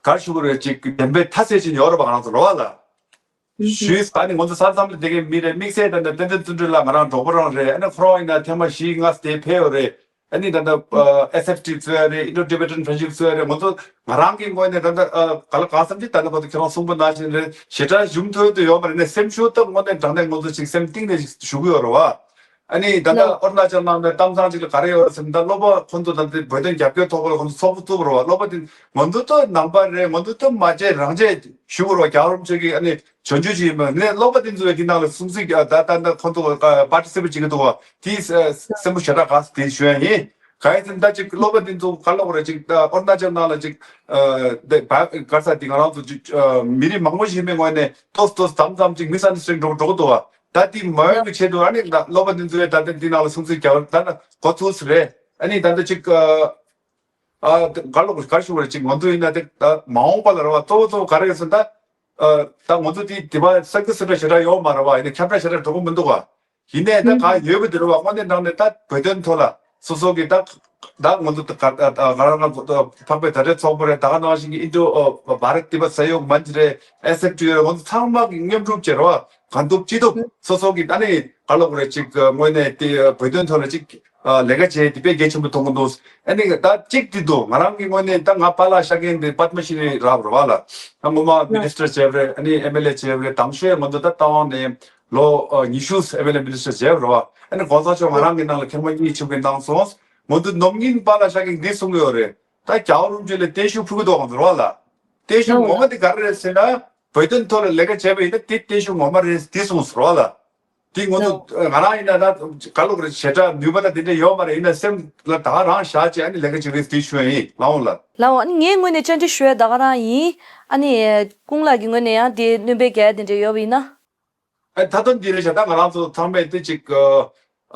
ག་རེ་ཞུ་དགོས་རེད། ཅིག་བདེན་པའི་མཐའ་གསལ་ཅན་ཡོད་རེད་པ། ང་རང་ཚོ་རེད་བ་ལ། ཞུས་ཨ་ནི་ང་ཚོ་ས་མཚམས་ལ་བསྡད་མཁན་མི་རེད། དམིགས་བསལ་ད་ལྟ་བསྟན་འཛིན་བརྩོན་འགྲུས་ལགས་ང་རང་གྲོགས་པོ་རང་རེད། ཨ་ནི་ཁོ་རང་ཡིན་ན་ཐེངས་མ་བཞི་ལྔ་དེ་ཕེབས་ཡོད་རེད། ཨ་ནི་ད་ལྟ་ཨ་ཨེས་ཨེཕ་ཊི་གཙོས་རེད། Indo Tibetan Friendship གཙོས་རེད། ང་ཚོ་ང་རང་གི་ངོས་ནས་ད་ལྟ་ཨ་ག་ལ་གང་འཚམ་ཅིག་ད་ལྟ་བར་དུ་ཁྱེད་རང་གསུངས་པ་ནང་བཞིན་རེད། ཞེ་དྲག་ཞུམ་ཐུབ་ཡོད་དུ་ཡོད་མ་རེད། ནས་སེམས་ཤུགས་སྟོབས་དངོས་གནས་དྲང་གནས་ང་ཚོ་ཅིག་སེམས་གཏིང་ནས་ཞུ་གི་ཡོད་རེད་བ། ཨ་ནི་ད་ལྟ་ལགས། ཨོ་རུ་ན་ཅལ་ནང་ནས་གཏམ་བཟང་ཅིག་ལ་ག་རེ་ཡོད་རེད་ཟེར་ན། ད་སློབ་པ་ཁོང་ཚོ་ད་ལྟ་བོད་དོན་རྒྱབ་སྐྱོར་ཐོག་ལ་ཁོང་ཚོ་ཚོགས་པ་བཙུགས་པ་རེད་བ། སློབ་པ་དེ་ང་ཚོ་ད་ནང་པ་རེད། ང་ཚོ་ད་མ་བྱས་རང་བྱས་ཞུ་དགོས་རེད་བ། རྒྱལ་བ་རིན་པོ་ཆེ་གི་ཨ་ནི་བྱོན་རྒྱུ་ཅིག་ཡིན་པ་ནས་སློབ་པ་དེ་ཚོ་ཡི་དེ་ནང་ལ་སྲུང་བརྩི་རྒྱག་ད་ད་ད་ཁོང་ཚོ་པར་ཊི་སི་པེཊ་བྱེད་ཀྱི་འདུག་བ། དེ་སེམས་པ་ཞེ་དྲག་དགའ་དེ་ཞུ་ཡ་ཡིན། གང་ཡིན་ཟེར་ན་ད་ཅིག་སློབ་པ་དེ་ཚོ་ག་ལ་འོ་རེད། ཅིག་ཨོ་རུ་ན་ཅལ་ནང་ལ་ཅིག་དེ་ག་ས་དེ་ང་རང་ཚོ་ཅིག་མི་རིགས་མང་པོ་ཞིག་མེད་ངོས་ནས་ཏོག་ཏོག་ཙམ་ཙམ་ཅིག་མི་སན་ཌར་སི་ཊེན་ཌིང་འགྲོ་འགྲོ་གི་འདུག་བ། ད་དེ་མ་ཡོང་གི་ཆེད་དུ་ཨ་ནི་ད་སློབ་པ་འདི་ཚོས་ད་ལྟ་འདི་ནང་ལ་སྲུང་བརྩི་རྒྱག་ད་ན་གོ་ཚུགས་སུ་རེད། ཨ་ནི་ད་ལྟ་ཅིག་ཨ་ག་ལོག་ག་ཞུ་བར་ཅིག་ང་ཚོ་ཡིན་ན་དེ་ད་མ་འོངས་པ་ལ་རེ་བ་གཙོ་བོ་གཙོ་བོ་ག་རེ་ཡོད་ཟེར་ན། ད་ད་ང་ཚོ་དེ་དེ་བ་སེག་ཏར་སེག་ཏར་ཞེ་དྲག་ཡོད་མ་རེད་བ། ཡིན་ན་ཁྱབ་བསྒྲགས་ཞེ་དྲག་འགྲོ་གི་མི་འདུག་བ། ཡིན་ནའི་ད་གང་ཡོད་པ་དེ་རེད་བ། དངོས་གནས་དྲང་གནས་ད་བོད་དོན་ཐོག་ལ་སོ་སོ་གི་ད་ད་ང་ཚོ་ད་ག་ད་ང་རང་ང་ཚོ་ད་འཕགས་པའི་མཐའ་བྲལ་ཚོགས་པ་རེད། ད་ག་ནང་བཞིན་གྱི་ཨིན་ཌོ་ཨ་བྷ་རད་ཏི་བ་ས་ཡོག་མན་ཆི་རེད། ཨེས་ཨེཕ་ཊི་རེད། ང་ཚོ་ཚང་མ་གི་མཉམ་རུབ་བྱས་རེད་བ། གང་ཐུབ་ཅི་ཐུབ་སོ་སོ་གི་ད་ནི་ག་ལོག་རེད། ཅིག་དངོས་གནས་དེ་བོད་དོན་ཐོག་ལ་ཅིག་ལས་ཀ་བྱས་དེ་དཔེ་གལ་ཆེན་པོ་མཐོང་གི་འདུག་ཨ་ནི་ད་ཅིག་དེ་འདུག་ང་རང་གི་ངོས་ནས་ད་ང་པཱ་ལགས་ཤག་མཁན་དེ་པདྨ་ཤྲི་རབ་རེད་བ་ལ། ད་ངོ་མ་མི་ནི་སི་ཊར་བྱས་པ་རེད། ཨ་ནི་ཨེམ་ཨེལ་ཨེ་བྱས་པ་རེད། དང་ཤོས་ང་ཚོ་ད་ལྟ་བ་ནས་ལོ་ཨ་ཉི་ཤུ་ཨེམ་ཨེལ་ཨེ་མི་ནི་སི་ཊར་བྱས་པ་རེད་བ། ཨ་ནི་གོང་ས་མཆོག་ང་རང་གི་ནང་ལ་མཁན་པོ་གཉིས་ཆིབས་ཀྱི་གནང་སོང་། ང་ཚོ་ནོར་གླིང་པཱ་ལགས་ཤག་གིས་འདི་གསུང་གི་ཡོད་རེད། ད་རྒྱལ་བ་རིན་པོ་ཆེ་ལ་བརྟན་བཞུགས་ཕུལ་གི་འདུག་ང་ཚོ་རེད་བ་ལ། བརྟན་བཞུགས་ངོ་མ་དེ་ག་རེ་རེད་ཟེར་ན། བོད་དོན་ཐོག་ལ་ལས་ཀ་བྱས་པ་ཡིན་ན་དེ་བརྟན་བཞུགས་ངོ་མ་རེད་དེ་གསུངས་སོང་བ་ལ། དེ་ང་ཚོ་ང་རང་ཡིན་ན་ད་ག་ལོག་རེད། ཞེ་དྲག་ནུས་པ་དང་དེ་འདྲ་ཡོད་མ་རེད། ཡིན་ན་སེམས་ལ་ད་ག་རང་བཞག་བྱས་ཨ་ནི་ལས་ཀ་བྱེད་རེད་དེ་ཞུ་ཡ་ཡིན་ལགས་འོང་ལ། ལགས་འོང་། ཨ་ནི་ངའི་ངོས་ནས་བཅར་འདྲི་ཞུ་ཡ་ད་ག་རང་ཡིན། ཨ་ནི་ཀུན་ལགས་ཀྱི་ངོས་ནས་ཡང་དེ་སྣོན་པ་རྒྱག་ཡ་དེ་འདྲ་ཡོད་པ་ཡིན་ན། ཨ་ད་དོན་འདི་རེད་ཤག་ད་ང་རང་ཚོ་ཚང་མས་དེ་ཅིག་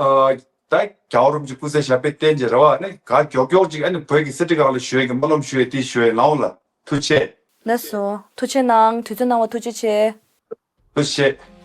ཨ་ད་རྒྱལ་བ་རིན་པོ་ཆེ་སྐུ་ཚེ་ཞབས་པད་བརྟན་བྱས་རེད་བ། ཨ་ནི་ག་མགྱོགས་མགྱོགས་ཅིག་ཨ་ནི་བོད་ཀྱི་གསེར་ཁྲི་སྒང་ལ་ཞུ་ཡ་གི་སྨོན་ལམ་ཞུ་ཡ་དེ་ཞུ་ཡ་ཡིན་ལགས་འོང་ལ། ཐུགས་རྗེ་ཆེ། ལགས་སོ། ཐུགས་རྗེ་གནང་། དུས་ཚོད་གནང་བ་ཐུགས་རྗེ་ཆེ། ཐུགས་རྗེ་ཆེ།